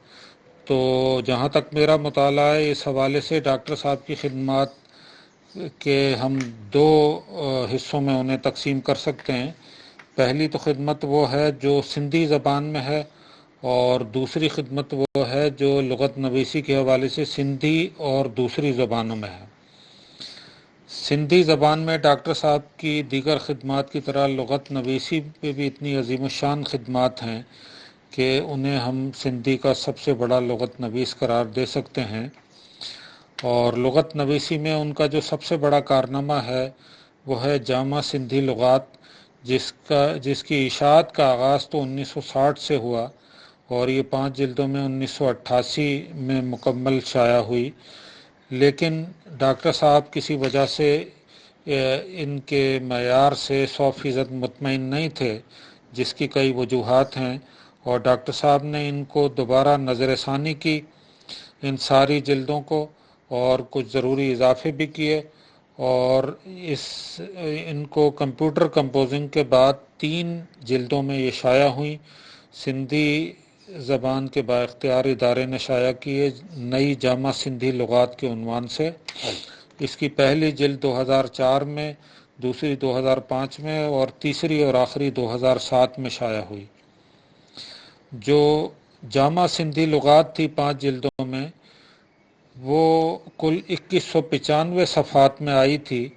تو جهان تڪ ميرا مطالعه هي اس حوالي سي ڊاڪٽر صاحب ڪي خدمات ڪي هم دو حصون ۾ انهين تقسيم ڪر سڪتي هين پهلي تو خدمت وو هي جو سنڌي زبان ۾ هي اور دوسري خدمت وو هي جو لغت نويسي ڪي حوالي سي سنڌي اور دوسري زبانون ۾ هي. سنڌي زبان ۾ ڊاڪٽر صاحب ڪي ديگر خدمات ڪي طرح لغت نويسي پي به اتني عظيم الشان خدمات هين ڪي انهين هم سنڌي ڪا سب سي بڙا لغت نويس قرار the سڪتي هين اور لغت نويسي ۾ ان ڪا جو سب سي بڙا ڪارنامه هي وو هي جامع سنڌي لغات جس ڪا جس ڪي اشاعت ڪا آغاز تو 1960 سي هوا اور يه پانچ جلدون ۾ 1988 ۾ مڪمل شايع هوئي ليڪن ڊاڪٽر صاحب ڪسي وجه سي ان ڪي معيار سي 100% مطمئن نهين ٿي جس ڪي ڪئي وجوهات هين اور ڊاڪٽر صاحب ني ان ڪو دوباره نظر ثاني ڪي ان ساري جلدون ڪو اور ڪجه ضروري اضافي به ڪيئي اور اس ان ڪو ڪمپيوٽر ڪمپوزنگ ڪي بعد تين جلدون ۾ يه شايع هوئي. सिंधी ज़बान के बाख्तियार इदारे ने शाया की है नई जामा सिंधी लुगात के उन्वान से। इसकी पहली जिल्द 2004 में, दूसरी 2005 में और तीसरी और आखिरी 2007 में शाया हुई। जो जामा सिंधी लुगात थी 5 जिल्दों में, वो कुल 2195 सफ़ात में आई थी,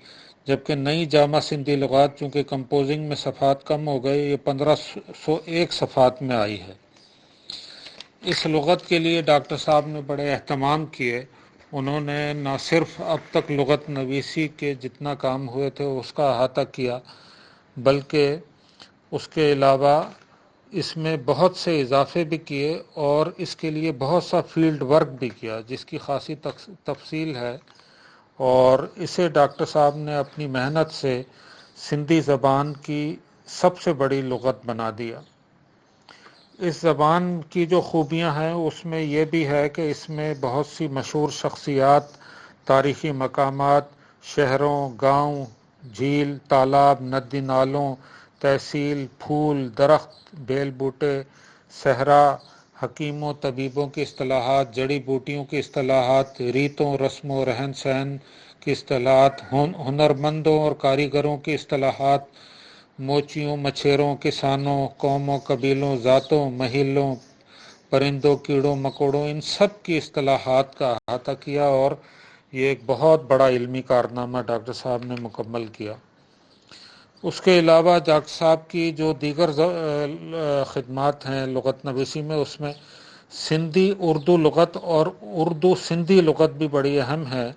जबकि नई जामा सिंधी लुगात चूँकि कंपोजिंग में सफ़ात कम हो गए, ये 1501 सफ़ात में आई है। इस लुगत के लिए डॉक्टर साहब ने बड़े अहतमाम किए। उन्होंने न सिर्फ अब तक लुगत नवीसी के जितना काम हुए थे उसका अहाता किया, बल्कि उसके अलावा इसमें बहुत से इजाफे भी किए और इसके लिए बहुत सा फील्ड वर्क भी किया, जिसकी खासी तफसील है। और इसे डॉक्टर साहब ने अपनी मेहनत से सिंधी ज़बान की सबसे बड़ी लुगत बना दिया। इस ज़बान की जो खूबियाँ हैं उसमें यह भी है कि इसमें बहुत सी मशहूर शख्सियात, तारीख़ी मकामात, शहरों, गांव, झील, तालाब, नदी नालों, तहसील, फूल, दरख्त, बेल बूटे, सहरा, हकीमों, तबीबों की इस्तलाहात, जड़ी बूटियों की इस्तलाहात, रीतों, रस्मों, रहन सहन की इस्तलाहात, हुनरमंदों और कारीगरों की इस्तलाहात, मोचियों, मछेरों, किसानों, कौमों, कबीलों, ज़ातों, महिलों, परिंदों, कीड़ों मकोड़ों, इन सब की इस्तलाहात का अहाता किया और ये एक बहुत बड़ा इल्मी कारनामा डॉक्टर साहब ने मुकम्मल किया। उसके अलावा डॉक्टर साहब की जो दीगर ख़िदमात हैं लुगत नवीसी में, उसमें सिंधी उर्दू लुगत और उर्दू सिंधी लुगत भी बड़ी अहम है।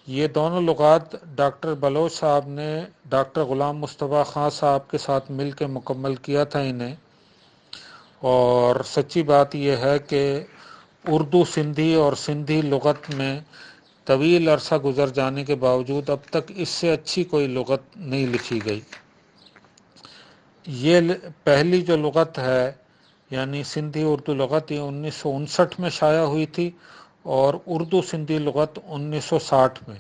ये दोनों लुगात डॉक्टर बलोच साहब ने डॉक्टर ग़ुलाम मुस्तफ़ा ख़ान साहब के साथ मिल के मुकम्मल किया था इन्हें। और सच्ची बात यह है कि उर्दू सिंधी और सिंधी लुगत में तवील अरसा गुज़र जाने के बावजूद अब तक इससे अच्छी कोई लुगत नहीं लिखी गई। ये पहली जो लुगत है यानी सिंधी उर्दू लुगत, ये 1959 में शाया हुई थी और उर्दू सिंधी लुगत 1960 में।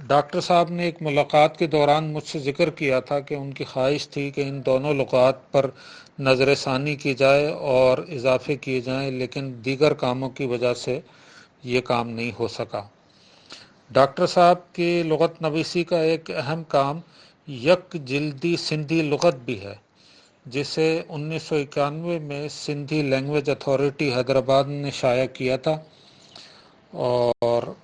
डॉक्टर साहब ने एक मुलाकात के दौरान मुझसे ज़िक्र किया था कि उनकी ख्वाहिश थी कि इन दोनों लुगात पर नज़र सानी की जाए और इजाफे किए जाएँ, लेकिन दीगर कामों की वजह से ये काम नहीं हो सका। डॉक्टर साहब की लुगत नवीसी का एक अहम काम यक जिल्दी सिंधी लुगत भी है, जिसे 1991 में सिंधी लैंग्वेज अथॉरिटी हैदराबाद ने शाया किया था। और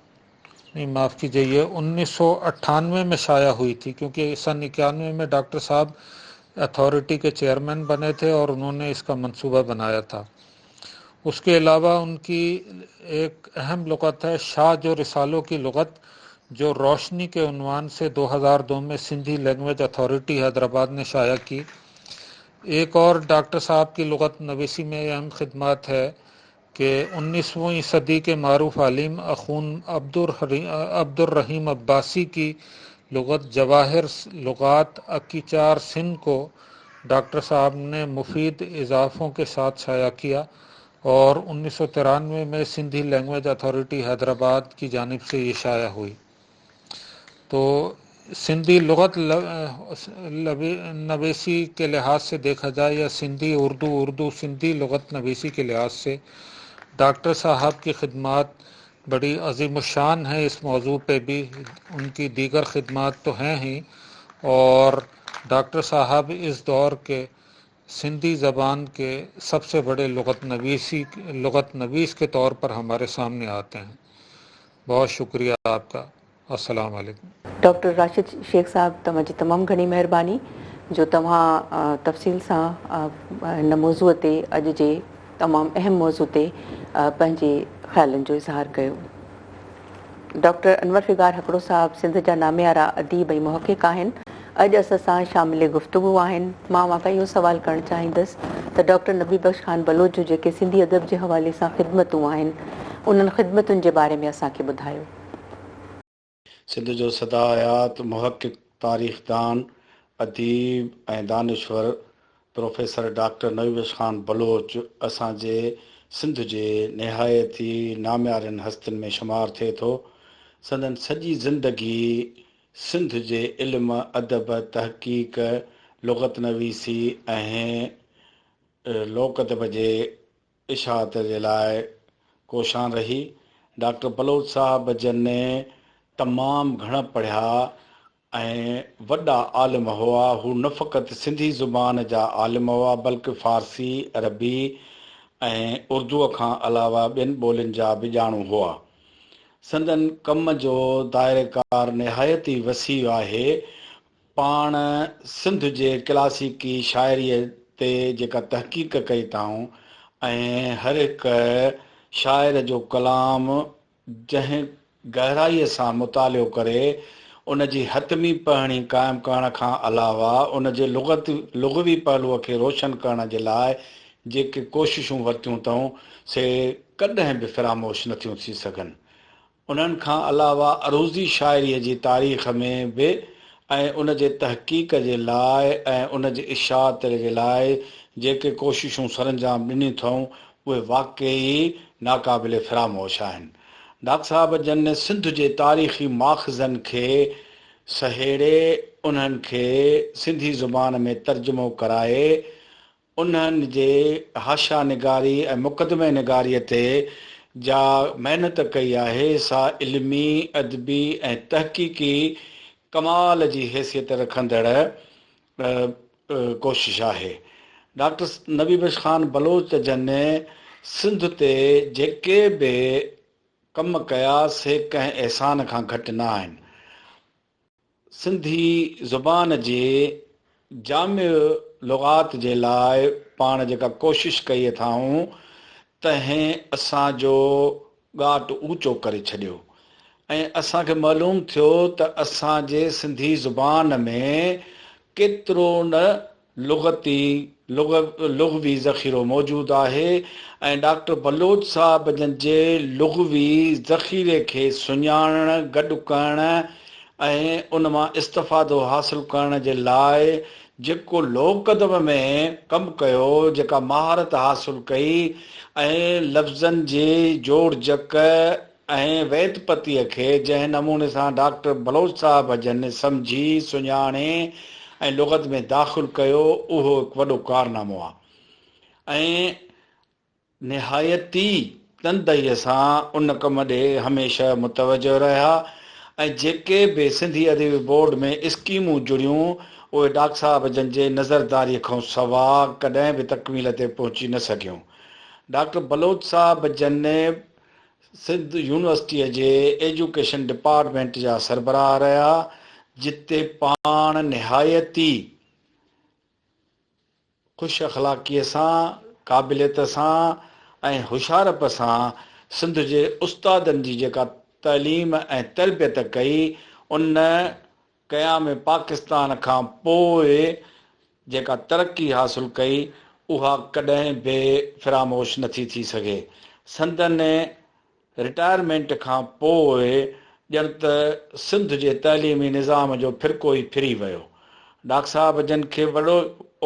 नहीं, माफ़ कीजिए, ये 1998 में शाया हुई थी, क्योंकि सन 91 में डॉक्टर साहब अथॉरिटी के चेयरमैन बने थे और उन्होंने इसका मंसूबा बनाया था। उसके अलावा उनकी एक अहम लुगत है शाह जो रिसालों की लुगत, जो रोशनी के उन्वान से 2002 में सिंधी लैंग्वेज अथॉरिटी हैदराबाद ने शाया की। एक और डॉक्टर साहब की लुगत नवीसी में अहम खिदमत है कि 19वीं सदी के मारूफ आलिम अखून अब्दुर्रहीम अब्बासी की लुगत जवाहिर लुगात अकीचार सिंध को डॉक्टर साहब ने मुफीद इजाफों के साथ शाया किया और 1993 में सिंधी लैंग्वेज अथॉरिटी हैदराबाद की जानिब से ये शाया हुई। तो सिंधी लुगत नवीसी के लिहाज से देखा जाए या सिंधी उर्दू, उर्दू सिंधी लुगत नवीसी के लिहाज से डॉक्टर साहब की खिदमात बड़ी अजीम शान है। इस मौजू पे भी उनकी दीगर खिदमात तो हैं ही, और डॉक्टर साहब इस दौर के सिंधी ज़बान के सबसे बड़े लुगत नवीस के तौर पर हमारे सामने आते हैं। बहुत शुक्रिया आपका। अस्सलाम वालेकुम। डॉक्टर राशिद शेख साहब, तव्हांजी तमामु घणी महिरबानी जो तव्हां तफ़सील सां हिन मौज़ूअ ते, अॼु जे तमामु अहम मौज़ू ते पंहिंजे ख़्यालनि जो इज़हार कयो। डॉक्टर अनवर फिगार हकड़ो साहब सिंध जा नामियारा अदीब ऐं मुहक़िक़ आहिनि, अॼु असां सां शामिल गुफ़्तगू आहिनि। मां उव्हां खां इहो सवाल करणु चाहींदुसि त डॉक्टर नबी बख़्श ख़ान बलोच जूं जेके सिंधी अदब जे हवाले सां ख़िदमतूं आहिनि, उन्हनि ख़िदमतुनि जे बारे में असांखे ॿुधायो। सिंध जो सदा हयात मुहक़िक़, तारीख़दान, अदीब ऐं दानिश्वर प्रोफेसर डॉक्टर नबी बख़्श ख़ान बलोच असांजे सिंध जे निहायत ई नामियारनि हस्तियुनि में शुमार थिए थो। संदन सॼी ज़िंदगी सिंध जे इल्म, अदब, तहक़ीक़, लुगत नवीसी ऐं لوڪ ادب جي اشاعت جي لاء ڪوشان رهي. ڊاڪٽر بلوچ صاحب جن تمام گهڻ پڙهيا ۽ وڏا عالم هئا. هو نه فقط سنڌي زبان جا عالم هئا، بلڪ فارسي، عربي ۽ اردوء کان علاوه ٻين ٻولين جا به ڄاڻو هئا. سندن ڪم جو دائره ڪار نهايت ئي وسيع آهي. پاڻ سنڌ جي ڪلاسيڪي شاعريء تي جيڪا تحقيق ڪئي اٿائون ۽ هر هڪ شاعر جو ڪلام جنهن گهرائيء سان مطالعو ڪري ان جي حتمي پڙهڻي قائم ڪرڻ کان علاوه ان جي لغت لغوي پهلوء کي روشن ڪرڻ جي لاء جيڪي ڪوششون ورتيون اٿئون سي ڪڏهن به فراموش نٿيون ٿي سگهن. انهن کان علاوه عروضي شاعريء جي تاريخ ۾ به ۽ ان جي تحقيق جي لاء ۽ ان جي اشاعت جي لاء جيڪي ڪوششون سرانجام ڏنيون اٿئون اهي واقعي ناقابل فراموش آهن. ڊاڪٽر صاحب جن سنڌ جي تاريخي ماخذن کي سهيڙي انهن کي سنڌي زبان ۾ ترجمو ڪرائي انهن جي حاشيه نگاري ۽ مقدمه نگاريء تي جا محنت ڪئي آهي سا علمي، ادبي ۽ تحقيقي ڪمال جي حيثيت رکندڙ ڪوشش آهي. ڊاڪٽر نبي بخش خان بلوچ جن سنڌ تي جيڪي به ڪم ڪيا سي ڪنهن احسان کان گهٽ نه آهن. سنڌي زبان جي جامع لغات جي لاء پاڻ جيڪا ڪوشش ڪئي اٿائون تنهن اسان جو ڳاٽ اوچو ڪري ڇڏيو ۽ اسان کي معلوم ٿيو ته اسان جي سنڌي زبان ۾ ڪيترو نه لغتي لغوي ذخيرو موجود آهي ۽ ڊاڪٽر بلوچ صاحب جن جي لغوي ذخيري کي سڃاڻڻ، گڏ ڪرڻ ۽ ان مان استفادو حاصل ڪرڻ جي لاء جيڪو لوڪ ادب ۾ ڪم ڪيو، جيڪا مهارت حاصل ڪئي ۽ لفظن جي جوڙجڪ ۽ ويتپتيء کي جنهن نموني سان ڊاڪٽر بلوچ صاحب جن سمجهي، سڃاڻي ۽ لغت ۾ داخل ڪيو، اهو هڪ وڏو ڪارنامو آهي ۽ نهايت ئي تندهيء سان ان ڪم ڏي هميشه متوجه رهيا ۽ جيڪي به سنڌي ادبي بورڊ ۾ اسڪيمون جڙيون، اهي ڊاڪٽر صاحب جن جي نظرداريء کان سوا ڪڏهن به تڪميل تي پهچي نه سگهيون. ڊاڪٽر بلوچ صاحب جن سنڌ يونيورسٽيء جي ايجوڪيشن ڊپارٽمينٽ جا سربراهه رهيا، جتي پاڻ نهايت ئي خوش اخلاقيء سان، قابليت سان ۽ هوشيارپ سان سنڌ جي استادن جي جيڪا تعليم ۽ تربيت ڪئي، ان قيام پاڪستان کان پوء جيڪا ترقي حاصل ڪئي، اها ڪڏهن به فراموش نٿي ٿي سگهي. سندن رٽائرمينٽ کان پوء ڄڻ ته سنڌ جي تعليمي نظام جو ڦرڪو ئي ڦري ويو. ڊاڪٽر صاحب جن کي وڏو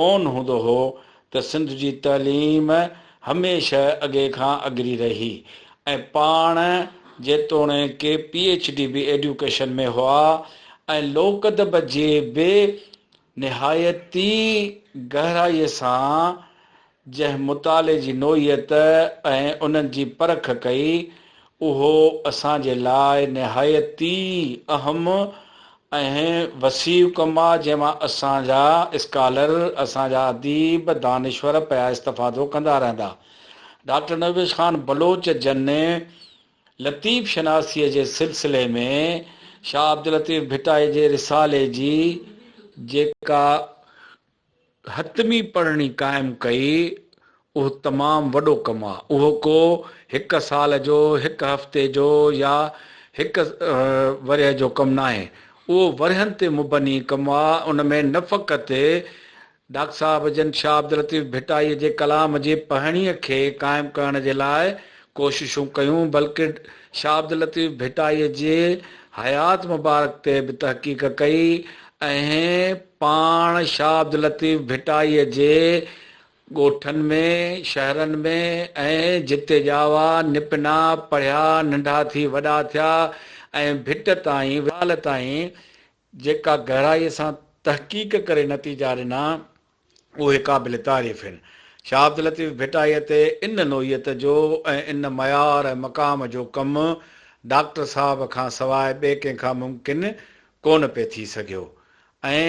اون هوندو هو ته سنڌ جي تعليم هميشه اڳي کان اڳري رهي ۽ پاڻ جيتوڻيڪ پي ايڇ ڊي به ايڊيوڪيشن ۾ هئا ۽ لوڪ ادب جي به نهايت ئي گهرائيء سان جنهن مطالعي جي نوعيت ۽ انهن جي پرک ڪئي، اهو اسان جي لاء نهايت ئي اهم ۽ وسيع ڪم آ، جنهن مان اسان جا اسڪالر، اسان جا اديب، دانشور پيا استفادو ڪندا رهندا. ڊاڪٽر نبي بخش خان بلوچ جن لطيف شناسيء جي سلسلي ۾ شاهه عبداللطيف ڀٽائي جي رسالي جي جيڪا حتمي پڙهڻي قائم ڪئي، اهو تمام وڏو ڪم آ. اهو ڪو هڪ سال جو، هڪ هفتي جو يا هڪ ورهيه جو ڪم ناهي. اهو ورهين تي مبني ڪم آ. ان ۾ نه فقط ڊاڪٽر صاحب جن شاهه عبداللطيف ڀٽائيء جي ڪلام جي پڙهڻيء کي قائم ڪرڻ جي لاء ڪوششون ڪيون، بلڪ شاهه عبداللطيف ڀٽائيء جي حيات مبارڪ تي به تحقيق ڪئي ۽ پاڻ شاهه عبداللطيف ڀٽائيء جي ڳوٺن ۾، شهرن ۾ ۽ جتي ڄاوا، نپنا، پڙهيا، ننڍا ٿي وڏا ٿيا ۽ ڀٽ تائين، وصال تائين جيڪا گهرائيء سان تحقيق ڪري نتيجا ڏنا، اهي قابل تعريف آهن. شاهه عبداللطيف ڀٽائيء تي ان نوعيت جو ۽ ان معيار ۽ مقام جو ڪم ڊاڪٽر صاحب کان سواء ٻئي ڪنهن کان ممڪن ڪونه پئي ٿي سگهيو ۽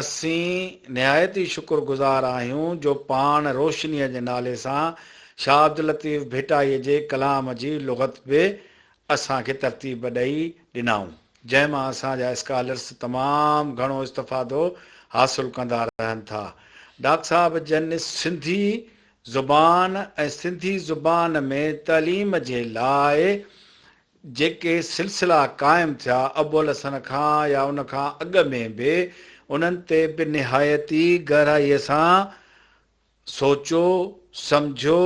اسين نهايت ئي شڪر گذار آهيون جو پاڻ روشنيء جي نالي سان شاهه عبداللطيف ڀٽائيء جي ڪلام جي لغت به اسان کي ترتيب ڏئي ڏنائون، جنهن مان اسان جا اسڪالرس تمام گهڻو استفادو حاصل ڪندا رهن ٿا. ڊاڪٽر صاحب جن سنڌي زبان ۽ سنڌي زبان ۾ تعليم جي لاء جيڪي سلسلا قائم ٿيا ابوالحسن کان يا ان کان اڳ ۾ به انهن تي به نهايت ئي گهرائيء سان سوچيو، سمجهيو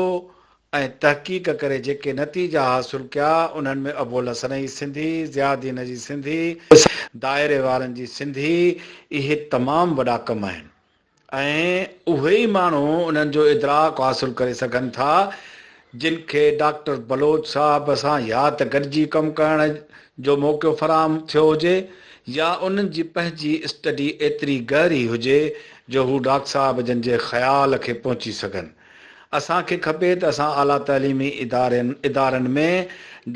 ۽ تحقيق ڪري جيڪي نتيجا حاصل ڪيا انهن ۾ ابوالحسن جي سنڌي، ضياء الدين جي سنڌي، دائري وارن جي سنڌي اهي تمام وڏا ڪم آهن. ۽ اهي ئي ماڻهو انهن جو ادراڪ حاصل ڪري سگهن ٿا جن کي ڊاڪٽر بلوچ صاحب سان يا ته گڏجي ڪم ڪرڻ جو موقعو فراهم ٿيو هجي يا انهن جي پنهنجي اسٽڊي ايتري گهري هجي جو هو ڊاڪٽر صاحب جن جي خيال کي پهچي سگهن. اسان کي کپي ته اسان اعليٰ تعليمي ادارن ۾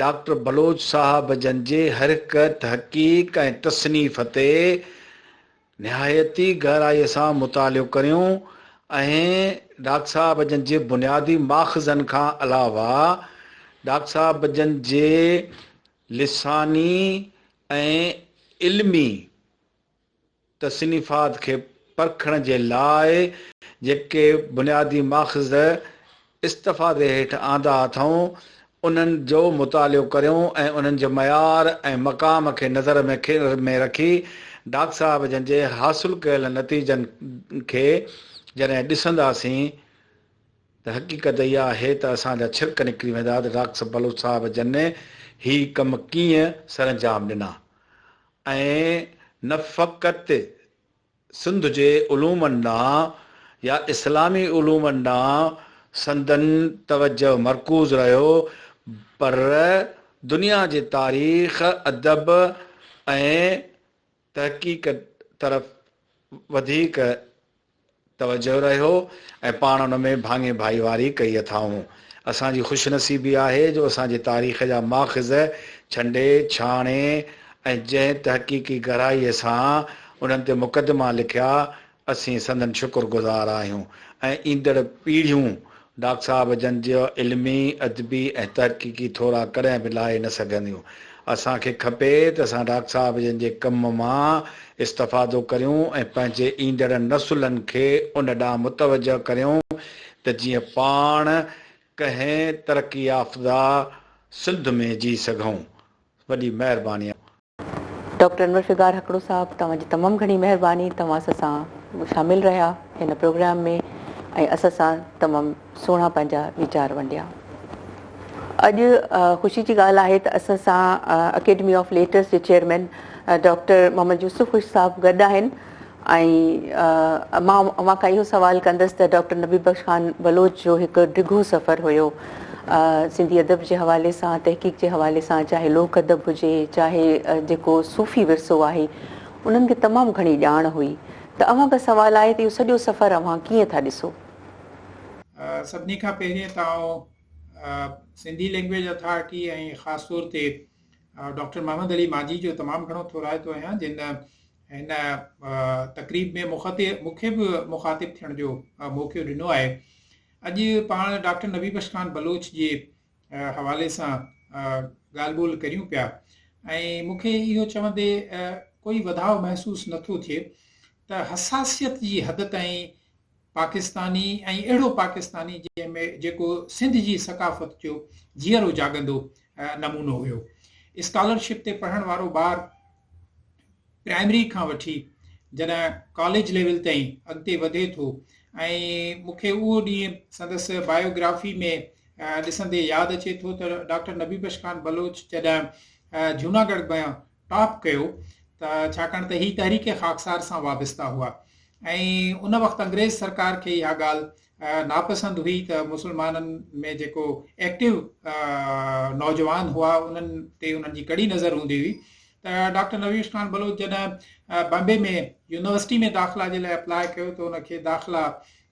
ڊاڪٽر بلوچ صاحب جن جي هرهڪ تحقيق ۽ تصنيف تي نهايت ئي گهرائيء سان مطالعو ڪريون ۽ ڊاڪٽر صاحب جن جي بنيادي ماخذن کان علاوه ڊاڪٽر صاحب جن جي لساني ۽ علمي تصنيفات کي پرکڻ جي لاء جيڪي بنيادي ماخذ استفادي هيٺ آندا اٿئون، انهن جو مطالعو ڪريون ۽ انهن جي معيار ۽ مقام کي نظر ۾ ۾ رکي ڊاڪٽر صاحب جن جي حاصل ڪيل نتيجن کي جڏهن ڏسنداسين ته حقيقت اها آهي ته اسان جا ڇرڪ نڪري ويندا ته ڊاڪٽر بلوچ صاحب جن هي ڪم ڪيئن سرانجام ڏنا ۽ نه فقط سنڌ جي علومن ڏانهن يا اسلامي علومن ڏانهن سندن توجهه مرڪوز رهيو، پر دنيا جي تاريخ، ادب ۽ تحقيق طرف وڌيڪ توجهه رهيو ۽ پاڻ ان ۾ ڀاڱي ڀائيواري ڪئي اٿائون. اسان جي خوش نصيبي آهي جو اسان جي تاريخ جا ماخذ ڇنڊي ڇاڻي ۽ جنهن تحقيقي گهرائيء سان انهن تي مقدما لکيا، اسين سندن شڪر گذار آهيون ۽ ايندڙ پيڙهيون ڊاڪٽر صاحب جن جا علمي، ادبي ۽ تحقيقي ٿورا ڪڏهن به لاهي نه سگهنديون. اسان کي کپي ته اسان ڊاڪٽر صاحب جن جي ڪم مان استفادو ڪريون ۽ پنهنجي ايندڙ نسلن کي ان ڏانهن متوجهه ڪريون ته جيئن پاڻ ڪنهن ترقي يافته سنڌ ۾ جي سگهون. وڏي مهرباني. ڊاڪٽر انور فگار هڪڙو صاحب توهان جي تمام گهڻي مهرباني توهان اسان سان شامل رهيا هن پروگرام ۾ ۽ اسان سان تمام سهڻا پنهنجا ويچار ونڊيا. اڄ خوشي جي ڳالهه آهي ته اسان سان اڪيڊمي آف ليٽرس جي چيئرمين ڊاڪٽر محمد يوسف خوش صاحب گڏ آهن ۽ مان اوهان کان اهو سوال ڪندس ته ڊاڪٽر نبي بخش خان بلوچ جو هڪ ڊگهو سفر هيو سنڌي ادب جي حوالي سان تحقيق جي حوالي سان چاهي لوڪ ادب هجي چاهي جيڪو صوفي ورثو آهي انهن کي تمام گهڻي ڄاڻ هئي ته اوهان کان سوال آهي ته اهو سڄو سفر اوهان ڪيئن ٿا ڏسو؟ سڀني کان پهرين ته آئون سنڌي لينگويج اٿارٽي ۽ خاص طور تي ڊاڪٽر محمد علي مانجهي جو تمام گهڻو ٿورائتو آهيان جن هن تقريب ۾ مون کي به مخاطب ٿيڻ جو موقعو ڏنو آهي. اڄ پاڻ ڊاڪٽر نبي بخش خان بلوچ جي حوالي سان ڳالهه ٻولهه ڪريون پيا ۽ مون کي اهو چوندي ڪوئي وڌاء محسوس نٿو ٿئي ته حساسيت جي حد تائين پاڪستاني ۽ اهڙو پاڪستاني جنهن ۾ جيڪو سنڌ جي ثقافت جو جيئرو جاڳندو نمونو هيو. اسڪالرشپ تي پڙهڻ وارو ٻار پرائمري کان وٺي جڏهن ڪاليج ليول تائين اڳتي وڌي ٿو ۽ مون کي اهو ڏينهن سندس بايوگرافي ۾ ڏسندي ياد اچي ٿو ته ڊاڪٽر نبي بخش خان بلوچ جڏهن جهوناڳڙهه ۾ ٽاپ ڪيو ته ڇاڪاڻ ته هي تحريڪ خاڪسار سان وابسته هئا ۽ ان وقت انگريز سرڪار کي اها ڳالهه ناپسند هئي ته مسلمانن ۾ جيڪو ايڪٽو نوجوان هئا انهن تي انهن جي ڪڙي نظر هوندي هئي ته ڊاڪٽر نبي بخش خان بلوچ جڏهن بمبي ۾ يونيورسٽي ۾ داخلا جي لاء اپلاء ڪيو ته ان کي داخلا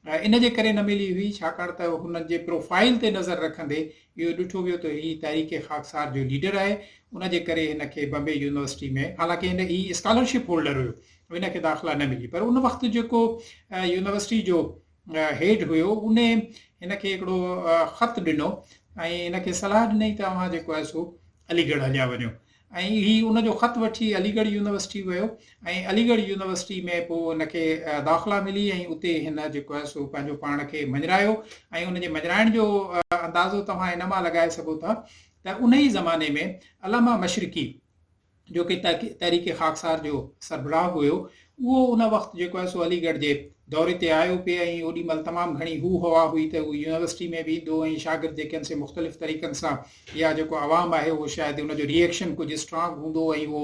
ان جي ڪري نه ملي هئي ڇاڪاڻ ته هن جي پروفائيل تي نظر رکندي اهو ڏٺو ويو ته هي تحريڪ خاڪسار جو ليڊر آهي ان جي ڪري هن کي بمبي يونيورسٽي ۾ حالانڪه هن هي اسڪالرشپ هولڊر هيو هن کي داخلا نه ملي پر ان وقت جيڪو يونيورسٽي جو هيڊ هيو ان هن کي هڪڙو خط ڏنو ۽ هن کي صلاح ڏني ته اوهان جيڪو آهي سو علي ڳڙهه هليا وڃو ۽ هي ان جو خط وٺي علي ڳڙهه يونيورسٽي ويو ۽ علي ڳڙهه يونيورسٽي ۾ پوء هن کي داخلا ملي ۽ اتي هن جيڪو آهي سو پنهنجو پاڻ کي مڃرايو ۽ ان جي مڃرائڻ جو اندازو توهان ان مان لڳائي سگهو ٿا ته ان ئي زماني ۾ علامه مشرقي جو ڪي تحريڪ خاڪسار جو سربراهه هيو اهو ان وقت جيڪو آهي سو علي ڳڙهه جي دوري تي آيو پئي ۽ اوڏي مهل تمام گهڻي هو هوا هئي ته هو يونيورسٽي ۾ به ايندو ۽ شاگرد جيڪي آهن سي مختلف طريقن سان يا جيڪو عوام آهي اهو شايد ان جو ري ايڪشن ڪجهه اسٽرانگ هوندو ۽ اهو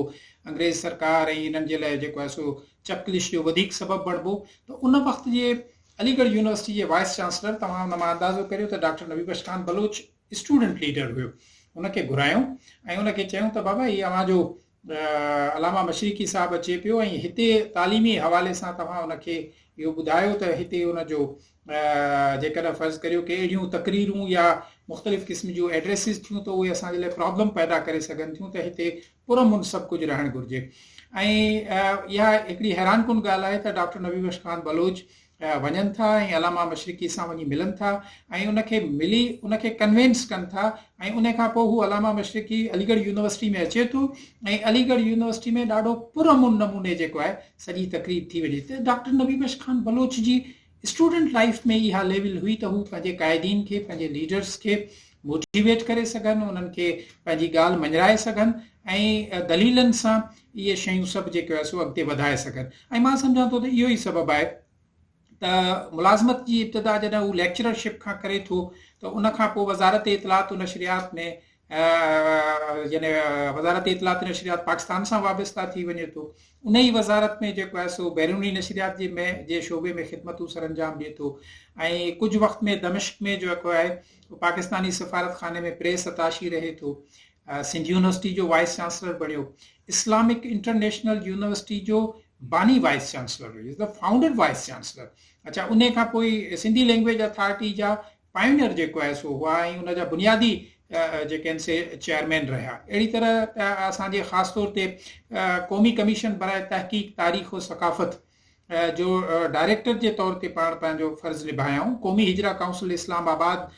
انگريز سرڪار ۽ انهن جي لاء جيڪو آهي سو چپقلش جو وڌيڪ سبب بڻبو ته ان وقت جي علي ڳڙهه يونيورسٽي جي وائيس چانسلر توهان ان مان اندازو ڪريو ته doctor Nabi Bakhsh Khan Baloch student leader هيو ان کي گهرايو ۽ ان کي چيائون ته بابا هي اوهان جو علامه مشرقي صاحب اچي پيو ۽ هتي تعليمي حوالي سان توهان ان کي اهو ٻڌايو ته هتي ان جو جيڪڏهن فرض ڪريو ڪي اهڙيون تقريرون يا مختلف قسم جون ايڊريسز ٿيون ته اهي اسان جي لاء پرابلم پيدا ڪري سگهن ٿيون ته هتي پرامن سڀ ڪجهه رهڻ گهرجي ۽ اها هڪڙي حيران ڪن ڳالهه آهي ته ڊاڪٽر نبي بخش خان بلوچ وڃن ٿا ۽ علامه مشرقي سان وڃي ملن ٿا ۽ ان کي ملي ان کي ڪنوينس ڪن ٿا ۽ ان کان پوء هو علامه مشرقي علي ڳڙهه يونيورسٽي ۾ اچي ٿو ۽ علي ڳڙهه يونيورسٽي ۾ ڏاڍو پرامن نموني جيڪو آهي سڄي تقريب ٿي وڃي ٿي ڊاڪٽر نبي بخش خان بلوچ جي اسٽوڊنٽ لائيف ۾ اها ليول هئي ته هو پنهنجي قائدين کي پنهنجي ليڊرز کي موٽيويٽ ڪري سگهن انهن کي پنهنجي ڳالهه مڃرائي سگهن ۽ دليلن سان اهي شيون سڀ جيڪو آهي سو اڳتي وڌائي سگهن ۽ مان سمجهان ٿو ته اهو ئي سبب آهي ته ملازمت جي ابتدا جڏهن هو ليڪچررشپ کان ڪري ٿو ته ان کان پوء وزارت اطلاعات و نشريات ۾ يعني وزارت اطلاعات و نشريات پاڪستان سان وابسته ٿي وڃي ٿو ان ئي وزارت ۾ جيڪو آهي سو بيروني نشريات جي ۾ جي شعبي ۾ خدمتون سرانجام ڏئي ٿو ۽ ڪجهه وقت ۾ دمشق ۾ جيڪو آهي پاڪستاني سفارت خاني ۾ پريس اتاشي رهي ٿو سنڌ يونيورسٽي جو وائيس چانسلر بڻيو، اسلامڪ انٽرنيشنل يونيورسٽي جو باني vice chancellor have, the founder vice chancellor. اڇا انهي کان پوء سنڌي لينگويج اٿارٽي جا پائونيئر جيڪو آهي سو هئا ۽ ان جا بنيادي جيڪي آهن سي چيئرمين رهيا. اهڙي طرح اسان جي خاص طور تي قومي ڪميشن برائي تحقيق تاريخ و ثقافت جو ڊائريڪٽر جي طور تي پاڻ پنهنجو فرض نڀايائون. قومي هجره ڪائونسل اسلام آباد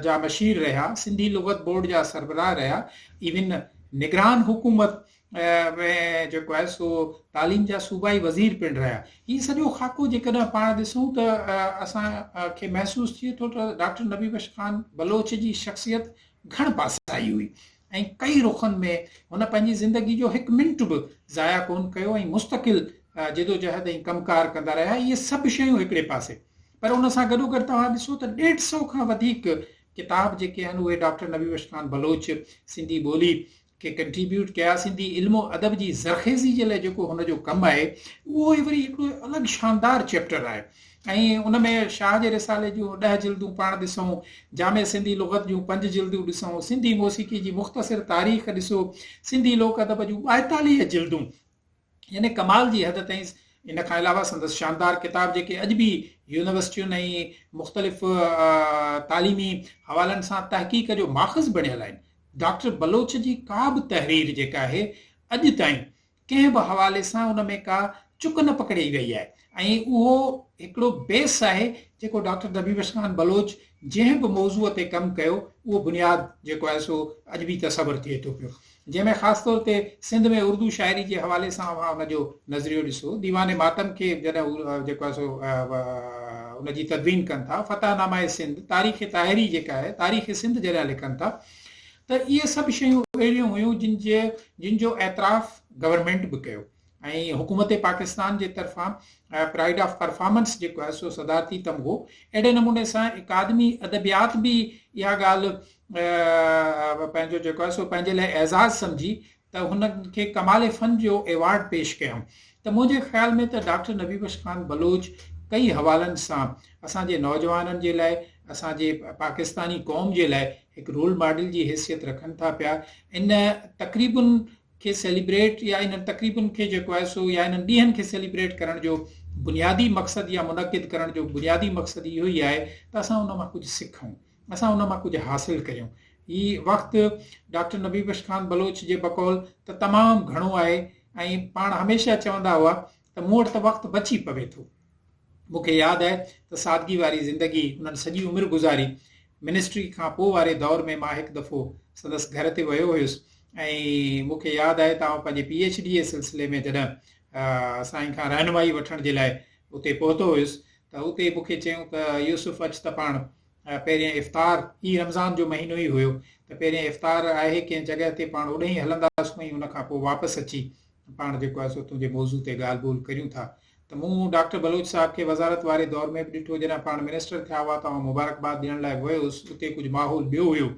جا مشير رهيا. سنڌي لغت بورڊ جا سربراهه رهيا. ايون نگران حڪومت ۾ جيڪو آهي سو تعليم جا صوبائي وزير پڻ رهيا. هي سڄو خاڪو جيڪڏهن پاڻ ڏسون ته اسان کي محسوس ٿئي ٿو ته ڊاڪٽر نبي بخش خان بلوچ جي شخصيت گهڻ پاسائي هئي. ۽ ڪئي رخن ۾ هن پنهنجي زندگي جو هڪ منٽ به ضايع ڪونه ڪيو ۽ مستقل جدوجهد ۽ ڪم ڪار ڪندا رهيا. اهي سڀ شيون هڪڙي پاسي پر ان سان گڏوگڏ توهان ڏسو ته ڏيڍ سئو کان وڌيڪ ڪتاب جيڪي آهن اهي ڊاڪٽر نبي بخش خان بلوچ سنڌي ٻولي کي ڪنٽريبيوٽ ڪيا. سنڌي علم و ادب جي زرخيزي جي لاء جيڪو هن جو ڪم آهي اهو وري هڪڙو الڳ شاندار چيپٽر آهي. ۽ ان ۾ شاهه جي رسالي جون ڏهه جلدون پاڻ ڏسون، جامع سنڌي لغت جون پنج جلدون ڏسون، سنڌي موسيقي جي مختصر تاريخ ڏسو، سنڌي لوڪ ادب جون 42 جلدون يعني ڪمال جي حد تائين ان کان علاوه سندس شاندار ڪتاب جيڪي اڄ به يونيورسٽين ۽ مختلف تعليمي حوالن سان تحقيق جو ماخذ بڻيل آهن. ڊاڪٽر بلوچ جي ڪا به تحرير جيڪا آهي اڄ تائين ڪنهن به حوالي سان ان ۾ ڪا چڪ نه پڪڙي وئي آهي ۽ اهو هڪڙو بيس آهي جيڪو ڊاڪٽر نبي بخش خان بلوچ جنهن به موضوع تي ڪم ڪيو اهو بنياد جيڪو آهي سو اڄ به تصور ٿئي ٿو پيو جنهن ۾ خاص طور تي سنڌ ۾ اردو شاعري جي حوالي سان اوهان ان جو نظريو ڏسو ديوان ماتم کي جڏهن هو جيڪو آهي سو ان جي تدوين ڪن ٿا فتح نامه سنڌ تاريخ طاهري جيڪا آهي تاريخ سنڌ جڏهن لکن ٿا ته اهي سڀ شيون اهڙيون هيون جن جي جن جو اعتراف گورنمينٽ به ڪيو ۽ حڪومت پاڪستان جي طرفان پرائيڊ آف پرفارمنس جيڪو آهي سو صدارتي تمغو اهڙي نموني سان اڪادمي ادبيات به اها ڳالهه پنهنجو جيڪو آهي سو پنهنجي لاء اعزاز سمجهي ته هن کي ڪمال فن جو ايوارڊ پيش ڪيائون ته منهنجي خيال ۾ ته ڊاڪٽر نبي بخش خان بلوچ ڪئي حوالن سان اسان جي نوجوانن جي لاء اسان جي پاڪستاني قوم جي لاء هڪ رول ماڊل جي حيثيت رکن ٿا پيا ان تقريبن کي سيليبريٽ يا انهن تقريبن کي جيڪو آهي سو يا انهن ڏينهن کي سيليبريٽ ڪرڻ جو بنيادي مقصد يا منعقد ڪرڻ جو بنيادي مقصد اهو ئي آهي ته اسان ان مان ڪجهه سکون، اسان ان مان ڪجهه حاصل ڪريون. هي وقت ڊاڪٽر نبي بخش خان بلوچ جي بقول ته تمام گهڻو آهي ۽ پاڻ هميشه چوندا هئا ته مون وٽ ته وقت بچي پوي ٿو. مون کي ياد آهي ته سادگي واري زندگي انهن سڄي عمر گذاري. منسٽري کان پوء واري دور ۾ مان هڪ دفعو سندس گهر تي ويو هيس ۽ مون کي ياد آهي ته آئون پنهنجي پي ايڇ ڊي جي سلسلي ۾ جڏهن سائين کان رهنمائي وٺڻ جي لاء اتي پهتو هيس ته اتي مون کي چيائون ته يوسف اچ ته پاڻ پهرين افطار، هي رمضان جو مهينو ئي هيو ته پهرين افطار آهي ڪنهن جڳهه تي پاڻ اوڏهين هلنداسون ۽ ان کان پوء واپس اچي پاڻ جيڪو آهي سو تنهنجي موضوع تي ڳالهه ٻولهه ڪريون ٿا ته مون ڊاڪٽر بلوچ صاحب کي وزارت واري دور ۾ به ڏٺو جڏهن پاڻ منسٽر ٿيا هئا ته آئون مبارڪباد ڏيڻ لاء ويس اتي ڪجهه ماحول ٻيو هيو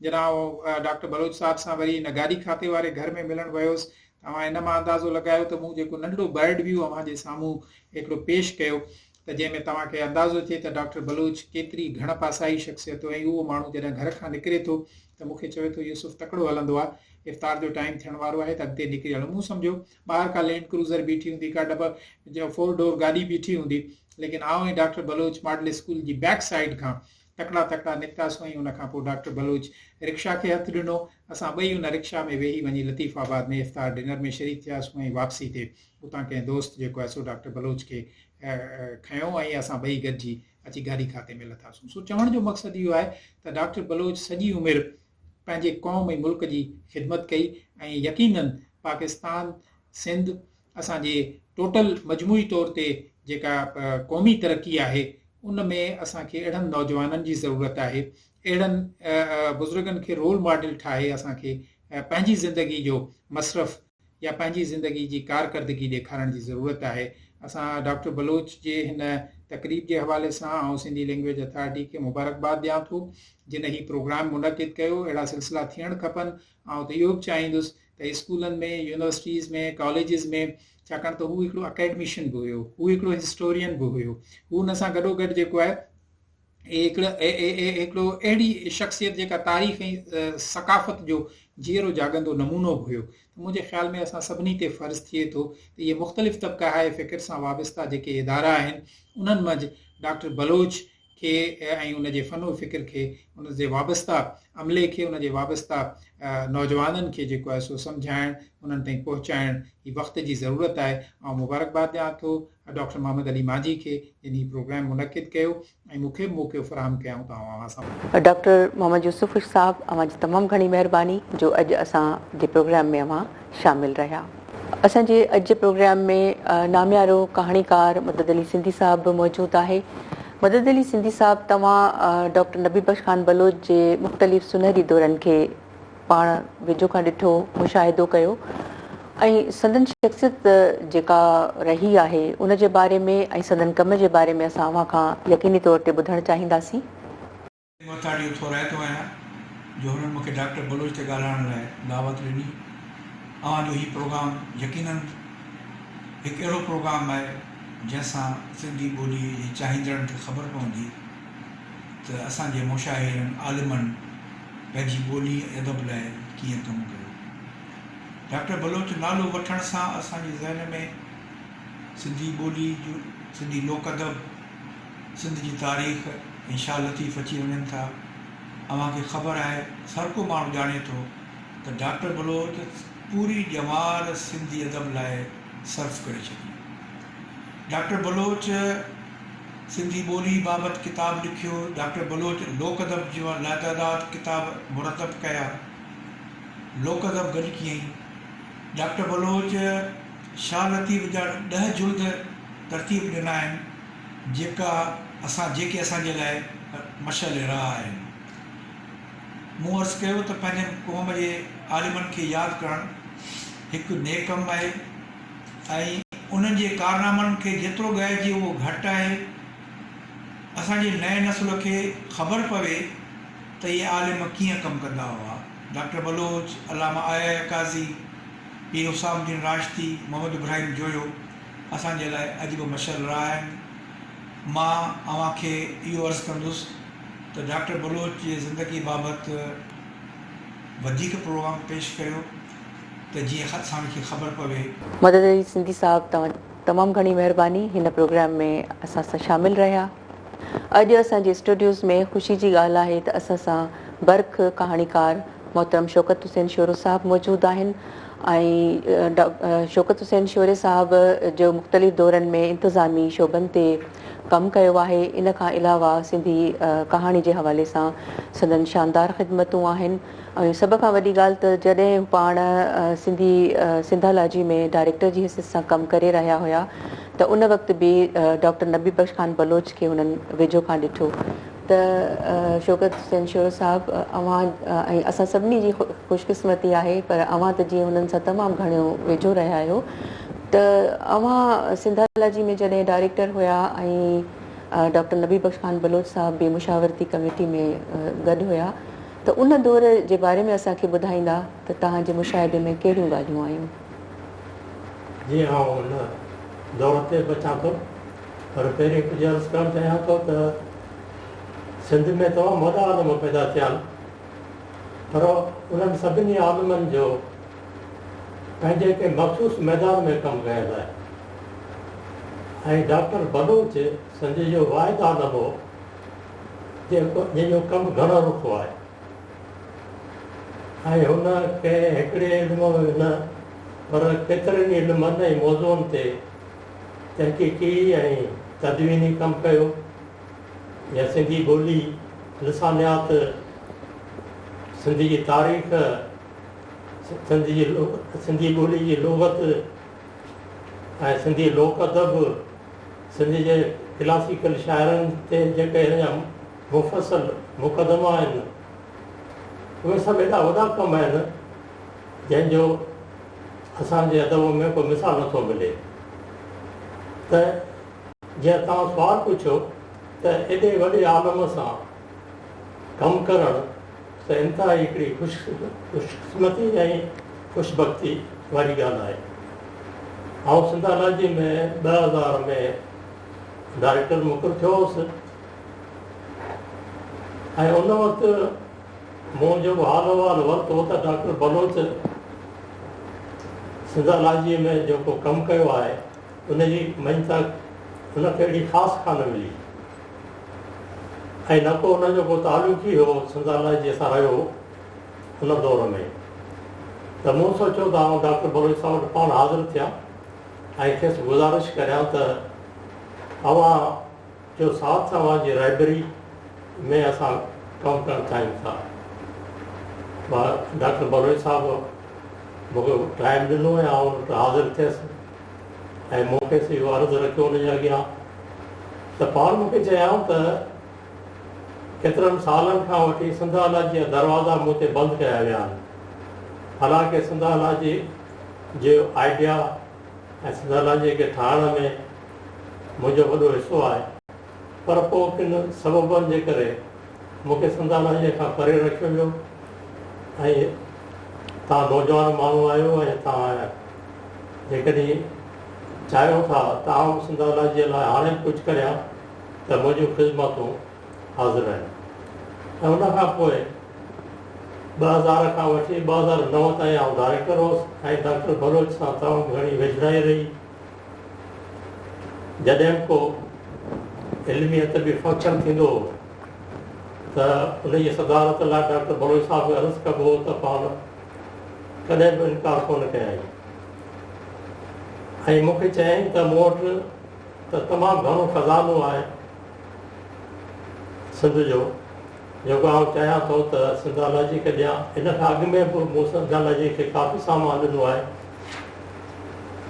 جڏهن آئون ڊاڪٽر بلوچ صاحب سان وري ان گاڏي کاتي واري گهر ۾ ملڻ ويس ته اوهان ان مان اندازو لڳايو ته مون جيڪو ننڍڙو برڊ ويو اوهان جي سامهون هڪڙو پيش ڪيو ته جنهن ۾ توهان کي اندازو ٿئي ته ڊاڪٽر بلوچ ڪيتري گهڻ پاسائي شخصيت هو ۽ اهو ماڻهو جڏهن گهر کان نڪري ٿو ته مون کي چوي ٿو يوسف تڪڙو هلندو آ افطار جو ٽائيم ٿيڻ وارو آهي ته اڳتي نڪري هلون مون سمجهيو ٻاهر ڪا لينڊ ڪروزر بيٺي هوندي ڪا ڊبل فور ڊور گاڏي بيٺي هوندي ليڪن آئون ۽ ڊاڪٽر بلوچ ماڊل اسڪول جي بيڪ سائيڊ کان تڪڙا تڪڙا نڪتاسون ۽ ان کان پوء ڊاڪٽر بلوچ رڪشا کي هٿ ڏنو اسان ٻئي ان رڪشا ۾ ويهي وڃي لطيف آباد ۾ افطار ڊنر ۾ شريڪ ٿياسون ۽ واپسي تي اتان ڪنهن دوست جيڪو آهي سو ڊاڪٽر بلوچ کي کنيو ۽ اسان ٻئي گڏجي اچي گاڏي کاتي ۾ لٿاسون. سو چوڻ جو مقصد اهو آهي ته ڊاڪٽر بلوچ سڄي عمر پنهنجي قوم ۽ ملڪ جي خدمت ڪئي ۽ يقينن پاڪستان، سنڌ اسان جي ٽوٽل مجموعي طور تي جيڪا قومي ترقي آهي ان ۾ اسان کي اهڙن نوجوانن جي ضرورت آهي، اهڙن بزرگن کي رول ماڊل ٺاهي اسان کي پنهنجي زندگي جو مصرف يا پنهنجي زندگي جي ڪارڪردگي ڏيکارڻ جي ضرورت آهي. اسان ڊاڪٽر بلوچ جي هن تقريب جي حوالي سان آئون سنڌي لينگويج اٿارٽي کي مبارڪباد ڏيان ٿو جن هي پروگرام منعقد ڪيو. اهڙا سلسلا ٿيڻ کپن. آئون ته اهو به چاهيندس ته اسڪولن ۾، يونيورسٽيز ۾، ڪاليجز ۾ ڇاڪاڻ ته هو هڪڙو اڪيڊميشن به هيو، هو هڪڙو هسٽورين به هيو، هو ان سان گڏوگڏ جيڪو آهي هڪڙو اهڙي شخصيت جيڪا تاريخ ۽ ثقافت جو جيئرو جاڳندو نمونو به هيو ته منهنجي خيال ۾ اسان سڀني تي فرض ٿئي ٿو ته اهي مختلف طبقه هاء فڪر سان وابسته جيڪي ادارا آهن انهن منجهه ڊاڪٽر بلوچ کي ۽ ان جي فن و فڪر کي ان جي وابسته عملي کي ان جي وابسته نوجوانن کي جيڪو آهي سو سمجهائڻ انهن تائين پهچائڻ هي وقت جي ضرورت آهي. آئون مبارڪباد ڏيان ٿو ڊاڪٽر محمد علي مانجهي کي جن هي پروگرام منعقد ڪيو ۽ مون کي به موقعو فراهم ڪيائون ته آئون اوهان سان. ڊاڪٽر محمد يوسف صاحب اوهان جي تمام گهڻي مهرباني جو اڄ اسان جي پروگرام ۾ اوهان شامل رهيا. اسان جي اڄ جي پروگرام ۾ ناميارو ڪهاڻيڪار مدد علي سنڌي صاحب به موجود آهي. مدد علي سنڌي صاحب توهان ڊاڪٽر نبي بخش خان بلوچ جي مختلف سنهري دورن کي پاڻ ويجهو کان ڏٺو، مشاهدو ڪيو ۽ سندن شخصيت جيڪا رهي آهي ان جي باري ۾ ۽ سندن ڪم جي باري ۾ اسان اوهان کان يقيني طور تي ٻڌڻ چاهينداسين. مٿاڙي جو ٿورائتو آهيان جو هنن مون کي ڊاڪٽر بلوچ تي ڳالهائڻ لاء دعوت ڏني. اوهان جو هي پروگرام يقينن هڪ اهڙو پروگرام آهي جنهن سان سنڌي ٻولي جي چاهيندڙن کي خبر پوندي ته اسان جي مشاهيرن عالمن پنهنجي ٻولي ۽ ادب لاء ڪيئن ڪم ڪيو. ڊاڪٽر بلوچ نالو وٺڻ سان اسان جي ذهن ۾ سنڌي ٻولي جو سنڌي لوڪ ادب، سنڌ جي تاريخ ۽ شاهه لطيف اچي وڃن ٿا. اوهان کي خبر آهي، هر ڪو ماڻهو ڄاڻي ٿو ته ڊاڪٽر بلوچ پوري ڄمار سنڌي ادب لاء صرف ڪري ڇڏي. ڊاڪٽر بلوچ سنڌي ٻولي بابت ڪتاب لکيو. ڊاڪٽر بلوچ لوڪ ادب جا لاتعداد ڪتاب مرتب ڪيا. لوڪ ادب گڏ ڪيائين. ڊاڪٽر بلوچ شاهه لطيف جا ڏهه جلد ترتيب ڏنا آهن، جيڪا اسان جيڪي اسان جي لاء مشعل راهه آهن. مون عرض ڪيو ته پنهنجن قوم جي عالمن کي ياد ڪرڻ هڪ نيڪ ڪم آهي. ۽ انهن جي ڪارنامن کي جيترو ڳائجي اهو گهٽ آهي. اسان جي نئين نسل کي خبر پوي ته اهي عالم ڪيئن ڪم ڪندا هئا. ڊاڪٽر بلوچ، علامه آء آء قاضي، پير حسام الدين راشدي، محمد ابراهيم جويو اسان جي لاء اڄ به مشعل راهه آهن. مان اوهان کي اهو عرض ڪندس ته ڊاڪٽر بلوچ جي زندگي بابت وڌيڪ پروگرام پيش ڪريو. ته جيئن اسان کي خبر پوي. مدد علي سنڌي صاحب توهان تمام گهڻي مهرباني هن پروگرام ۾ اسان سان شامل رهيا. اڄ اسان جي اسٽوڊيوز ۾ خوشي جي ڳالهه آهي ته اسان سان برک ڪهاڻيڪار محترم شوڪت حسين شورو صاحب موجود آهن ۽ شوڪت حسين شوري صاحب جو مختلف دورن ۾ انتظامي شعبن تي ڪم ڪيو آهي ان کان علاوه سنڌي ڪهاڻي جي حوالي سان سندن شاندار خدمتون آهن ۽ سڀ کان وڏي ڳالهه ته جڏهن پاڻ سنڌي سنڌالاجي ۾ ڊائريڪٽر جي حيثيت سان ڪم ڪري رهيا هيا ته ان وقت به ڊاڪٽر نبي بخش خان بلوچ کي هنن ويجهو کان ڏٺو ته شوڪت حسين شورو صاحب اوهان ۽ اسان سڀني جي خوش قسمتي آهي پر اوهان ته جيئن هنن سان تمام گهڻو ويجهو رهيا آهيو ته اوهان سنڌالاجي ۾ جڏهن ڊائريڪٽر هيا ۽ ڊاڪٽر نبي بخش خان بلوچ صاحب به مشاورتي ڪميٽي ۾ گڏ هيا ته ان دور جي باري ۾ اسان کي ٻڌائيندا ته توهان جي مشاهدي ۾ ڪهڙيون ڳالهيون آيون. جي آئون ان دور تي به اچان ٿو پر پهرين ڪجهه عرض ڪرڻ چاهيان ٿو ته سنڌ ۾ تمام وڏا عالم پيدا ٿيا آهن پر انهن سڀني عالمن جو پنهنجي ڪنهن مخصوص ميدان ۾ ڪم ڪيل آهي ۽ ڊاڪٽر بلوچ سنڌ جو واحد عالم هو جيڪو جنهن جو ڪم گهڻ رخو آهي ۽ هن ڪنهن هڪڙي علم ۾ نه پر ڪيترن ئي علمن ۽ موضوعن تي تحقيقي ۽ تدويني ڪم ڪيو يا سنڌي ٻولي، لسانيات، سنڌ جي تاريخ، سنڌ جي سنڌي ٻولي جي لغت ۽ سنڌي لوڪ ادب، سنڌ جي ڪلاسيڪل شاعرن تي جيڪي هن جا مفصل مقدما آهن، اهي سڀ ايڏا وڏا ڪم آهن، جنهن جو اسان جي ادب ۾ ڪو مثال نٿو ملي. ته جيئن توهان سوال پڇيو ته ايڏي وڏي عالم سان ڪم ڪرڻ ته انتهائي هڪڙي خوش قسمتي ۽ خوش بختي واري ڳالهه آهي. آئون سنڌالاجي ۾ 2000 ۾ ڊائريڪٽر مقرر ٿيو هوس ۽ ان وقت مون جيڪو حال احوال ورتو ته ڊاڪٽر بلوچ سنڌالاجيء ۾ جيڪو ڪم ڪيو آهي ان جي مڃتا هن کي اهڙي خاص ڪانه ملي ۽ نه ڪو ان جو ڪو تعلق ئي هو سنڌالاجيء سان رهيو ان دور ۾ ته مون سوچيو ته آئون ڊاڪٽر بلوچ صاحب وٽ پاڻ حاضر ٿيان ۽ کيس گذارش ڪريان ته اوهان جو ساٿ اوهان جي رهبري ۾ اسان ڪم ڪرڻ چاهيون ٿا. ڊاڪٽر بلوچ صاحب مون کي ٽائيم ڏنو ۽ آئون ان وٽ حاضر ٿيس ۽ مون کيس اهو عرض رکيو ان جي اڳيان ته پاڻ مون کي چيائون ته ڪيترن سالن کان وٺي سنڌالاجي جا دروازا مون تي بند ڪيا ويا آهن حالانڪه سنڌالاجي جو آئيڊيا ۽ سنڌالاجي کي ٺاهڻ ۾ منهنجو وڏو حصو آهي پر پوء ڪن سببن جي ڪري مون کي سنڌالاجيء کان پري رکيو ويو ۽ توهان نوجوان ماڻهو آهيو ۽ توهان جيڪڏهن چاهيو ٿا ته آئون سنڌالاجيء لاء هاڻي به ڪجهه ڪريان ته منهنجون خدمتون حاضر آهن ۽ ان کان پوء 2000 کان وٺي 2009 تائين آئون ڊائريڪٽر هوس ۽ ڊاڪٽر بلوچ سان تمام گهڻي ويجهڙائي رهي. جڏهن به ڪو علمي ادبي فنڪشن ٿيندو هو ته ان جي صدارت لاء ڊاڪٽر بلوچ صاحب کي عرض ڪبو هو ته پاڻ ڪڏهن به انڪار ڪونه ڪيائين ۽ مون کي چيائين ته مون وٽ ته تمام گهڻو خزانو آهي سنڌ جو جيڪو آئون چاهيان ٿو ته سنڌالاجي کي ڏيان. ان کان اڳ ۾ به مون سنڌالاجي کي ڪافي سامان ڏنو آهي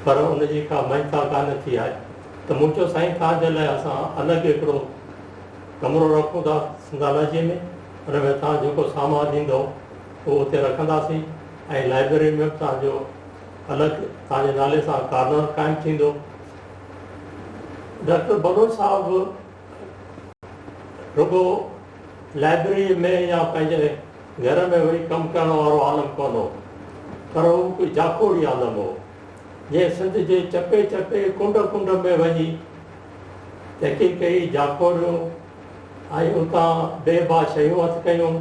پر ان جي ڪا مڃتا ڪانه ٿي آهي ته مون چيو سائين توهان جي لاء اسان الڳ هڪڙو ڪمرو رکون ٿا سنڌالاجي ۾ ان ۾ توهان جيڪو سامان ڏيندؤ اهو اتي رکنداسين ۽ لائبريري ۾ به توهان جو الڳ توهان جي نالي سان ڪارنر قائم ٿيندو. ڊاڪٽر بلوچ صاحب رڳو لائبريريء ۾ يا پنهنجي گهر ۾ ويهي ڪم ڪرڻ وارو عالم ڪونه هو، پر هو هڪ جاکوڙي عالم هو، جنهن سنڌ جي چپي چپي، ڪنڊ ڪنڊ ۾ وڃي تحقيق ڪئي، جاکوڙيو ۽ اتان بي بها شيون هٿ ڪيون.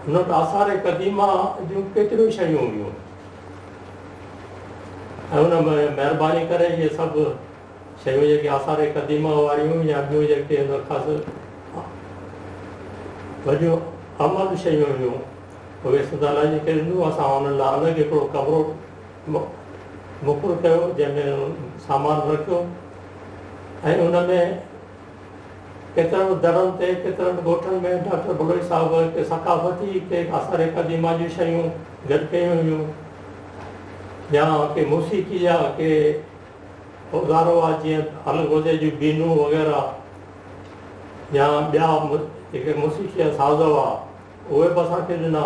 هن وٽ آثار قديمه جون ڪيتريون شيون هيون. ۽ ان مهرباني ڪري اهي سڀ شيون جيڪي آثار قديمه واريون يا ٻيون جيڪي ان خاص وڏيون املهه شيون هيون اهي سنڌالاجي کي ڏنيون. اسان انهن لاء الڳ هڪڙو ڪمرو مقرر ڪيو جنهن ۾ سامان رکيو ۽ ان ۾ ڪيترن دڙن تي ڪيترن ڳوٺن ۾ ڊاڪٽر بلوچ صاحب ڪي ثقافتي ڪي آثار قديمه جون شيون گڏ ڪيون هيون يا ڪي موسيقي جا ڪي اوزار هئا جيئن الغوزي جون بينون وغيره يا ٻيا جيڪي موسيقي جا ساز هئا اهي به اسان کي ڏنا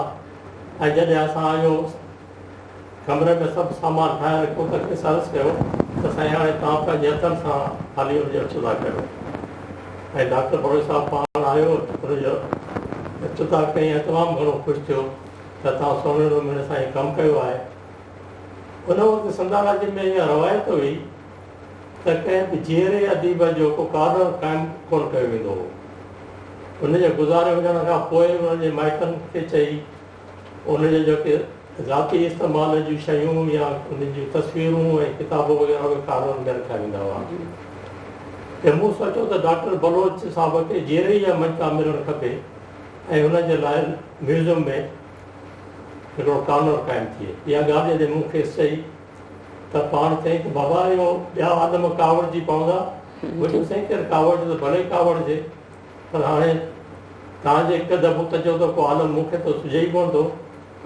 ۽ جڏهن اسان اهو ڪمري ۾ سڀ سامان ٺاهي رکيو ته کيس عرض ڪيو ته سائين هاڻي توهان پنهنجي هٿن سان هلي ان جو افتتاح ڪيو ۽ ڊاڪٽر بلوچ صاحب پاڻ آيو ان جو افتتاح ڪيائين ۽ تمام گهڻو خوش ٿيو ته توهان سهڻي نموني سان هي ڪم ڪيو آهي. ان وقت سنڌالاجي ۾ اها روايت هئي ته ڪنهن به جيئري اديب جو ڪو ڪارنر قائم ڪونه ڪيو ويندو هو. ان جي گذاري وڃڻ کان پوء انهن جي مائٽن کي چئي ان جي جيڪي ذاتي استعمال جون شيون يا انهن جون تصويرون ۽ ڪتاب وغيره اهي ڪارنر ۾ رکيا ويندا هئا. ته مون سوچيو ته ڊاڪٽر بلوچ صاحب کي جيئري ئي اها مڃتا ملڻ کپي ۽ ان جي لاء ميوزيم ۾ هڪڙو ڪارنر قائم ٿئي. اها ڳالهه جڏهن مون کيس چئي ته پاڻ چيائين ته بابا اهو ٻيا عالم ڪاوڙجي پوندا. مون چيو سائين ڪير ڪاوڙجي ته ڀلي ڪاوڙجي پر هاڻي توهان جي قد بت جو ته ڪو عالم مون کي ته سجهي ئي ڪونه ٿو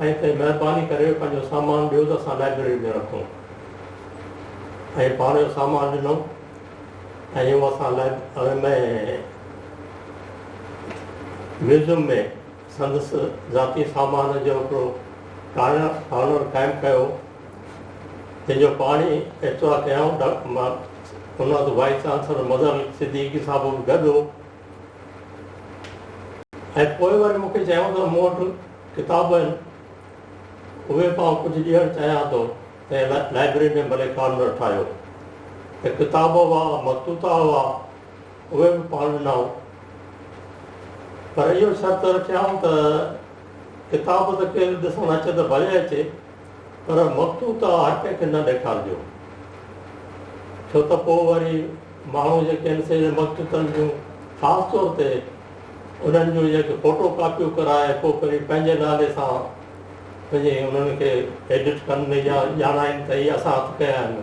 ۽ ته مهرباني ڪري پنهنجو سامان ڏيو ته اسان لائبريري ۾ رکون. ۽ پاڻ اهو سامان ڏنو ۽ اهو اسان ۾ ميوزيم ۾ سندس ذاتي سامان جو هڪڙو ڪارنر قائم ڪيو، جنهن جو پاڻ ئي افتتاح ڪيائون. ان وقت وائيس چانسلر مظهر صديقي صاحب به گڏ هو ۽ پوء وري مون کي چيائون ته مون وٽ ڪتاب آهن، اهي به آئون ڪجهه ڏيڻ چاهيان ٿو ته لائبريري ۾ ڀلي ڪارنر ٺاهيو. ته ڪتاب هئا، مخطوطا هئا، اهي به پاڻ ڏنائون پر اهو شرط رکيائون ته ڪتاب ته ڪير ڏسڻ اچي ته ڀلي اچي پر مخطوطا هر ڪنهن کي نه ڏيکارجو ڇو ته پوء وري ماڻهو جيڪي آهن سي مخطوطن جون خاص طور تي انهن جون جيڪي فوٽو ڪاپيون ڪرائي پوء وري پنهنجي نالي سان وڃي انهن کي ايڊٽ ڪن يا ڄاڻائين ته هي اسان هٿ ڪيا آهن.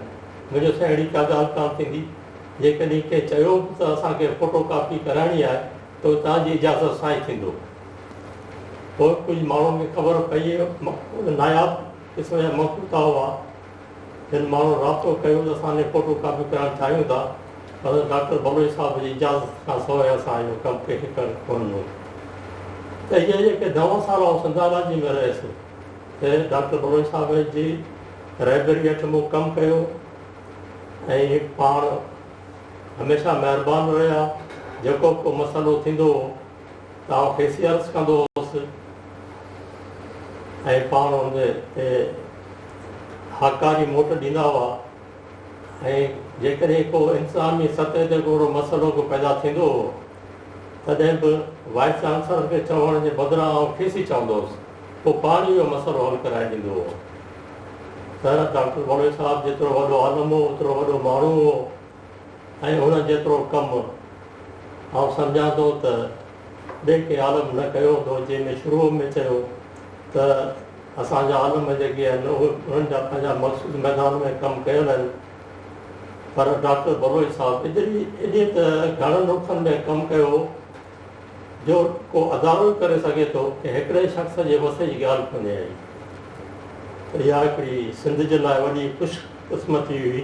منهنجو سائين اهڙي ڪا ڳالهه ڪانه ٿيندي. جيڪڏهن ڪنهن چيو به ته اسان کي فوٽو ڪاپي ڪرائڻي آهي ته اهو توهان جي اجازت سان ئي ٿيندو. پوء ڪجهه ماڻهن کي خبر پئي ناياب قسم جا مخطوطا هئا، جن ماڻهن رابطو ڪيو ته اسان فوٽو ڪاپي ڪرائڻ چاهيون ٿا پر ڊاڪٽر بلوچ صاحب جي اجازت کان سواء اسان اهو ڪم ڪنهن کي ڪرڻ ڪونه ڏنو. ته اهي جيڪي نو سال آئون سنڌالاجي ۾ رهيس ته ڊاڪٽر بلوچ صاحب جي رهبري هيٺ مون ڪم ڪيو. ۽ پاڻ هميشه مهربان رهيا، جيڪو به ڪو مسئلو ٿيندو هو ته آئون کيس ئي عرض ڪندو هوس ۽ پاڻ ان تي هاڪاري موٽ ڏيندا هئا ۽ جيڪڏهن ڪو انتظامي سطح تي ڪو اهڙو مسئلو ڪو پيدا ٿيندو هو تڏهن به وائيس چانسلر کي چوڻ جي بدران آئون کيس ئي چوندو هوس، پوء پاڻ ئي اهو مسئلو حل ڪرائي ڏيندو هو. ته ڊاڪٽر بلوچ صاحب جيترو وڏو عالم هو اوترو وڏو ماڻهو هو ۽ هن جيترو ڪم آئون سمجهان ٿو ته ٻئي ڪنهن عالم نه ڪيو هوندو جنهن ۾ شروع ۾ چيو ته اسان جا عالم جيڪي آهن اهي انهن جا پنهنجا مخصوص ميدان ۾ ڪم ڪيل آهن پر ڊاڪٽر بلوچ صاحب ايڏي ايڏي ته گهڻن رخن ۾ ڪم ڪيو جو ڪو ادارو ئي ڪري سگهي ٿو ڪنهن هڪڙي شخص جي وس جي ڳالهه ڪونهي آئي ته اها هڪڙي سنڌ جي لاء وڏي خوش قسمتي هئي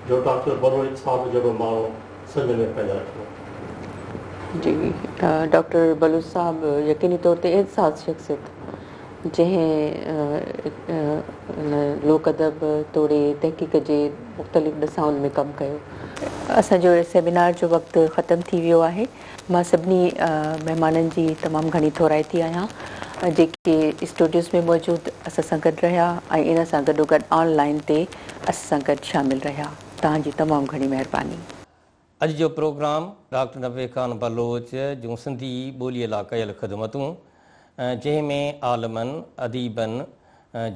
جو ڊاڪٽر بلوچ صاحب جهڙو ماڻهو سنڌ ۾ پيدا ٿيو. جي ڊاڪٽر بلوچ صاحب يقيني طور تي اعزاز شخصيت جنهن لوڪ ادب توڙي تحقيق جي مختلف ڏسائن ۾ ڪم ڪيو. اسان جو سيمينار جو وقت ختم ٿي ويو آهي. مان سڀني مهمانن جي تمام گهڻي ٿورائتي آهيان جيڪي اسٽوڊيوز ۾ موجود اسان سان گڏ رهيا ۽ ان سان گڏوگڏ آن لائين تي اسان سان گڏ شامل رهيا توهان جي تمام گهڻي مهرباني. اڄ جو پروگرام ڊاڪٽر نبي خان بلوچ جون سنڌي ٻوليء لا ڪيل خدمتون جنهن ۾ عالمن، اديبن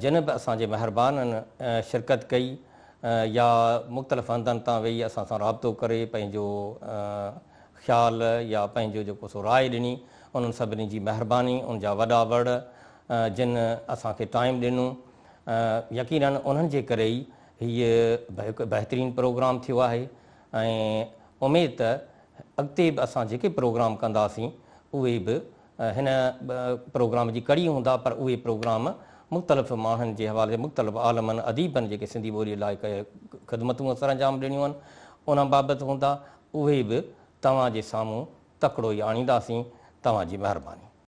جن به اسان جي مهربانن شرڪت ڪئي. يا مختلف هنڌن تان ويهي اسان سان رابطو ڪري پنهنجو خيال يا پنهنجو جيڪو سو راء ڏني انهن سڀني جي مهرباني ان جا وڏا وڙ جن اسان کي ٽائيم ڏنو يقينن انهن جي ڪري ئي هيء هڪ بهترين پروگرام ٿيو آهي ۽ اميد ته اڳتي به اسان جيڪي پروگرام ڪنداسين اهي به هن پروگرام جي ڪڙي هوندا پر اهي پروگرام مختلف ماڻهن جي حوالي سان مختلف عالمن اديبن جيڪي سنڌي ٻولي لاء خدمتون سرانجام ڏنيون آهن ان بابت هوندا اهي به توهان جي سامهون تڪڙو ئي آڻينداسين توهان جي مهرباني.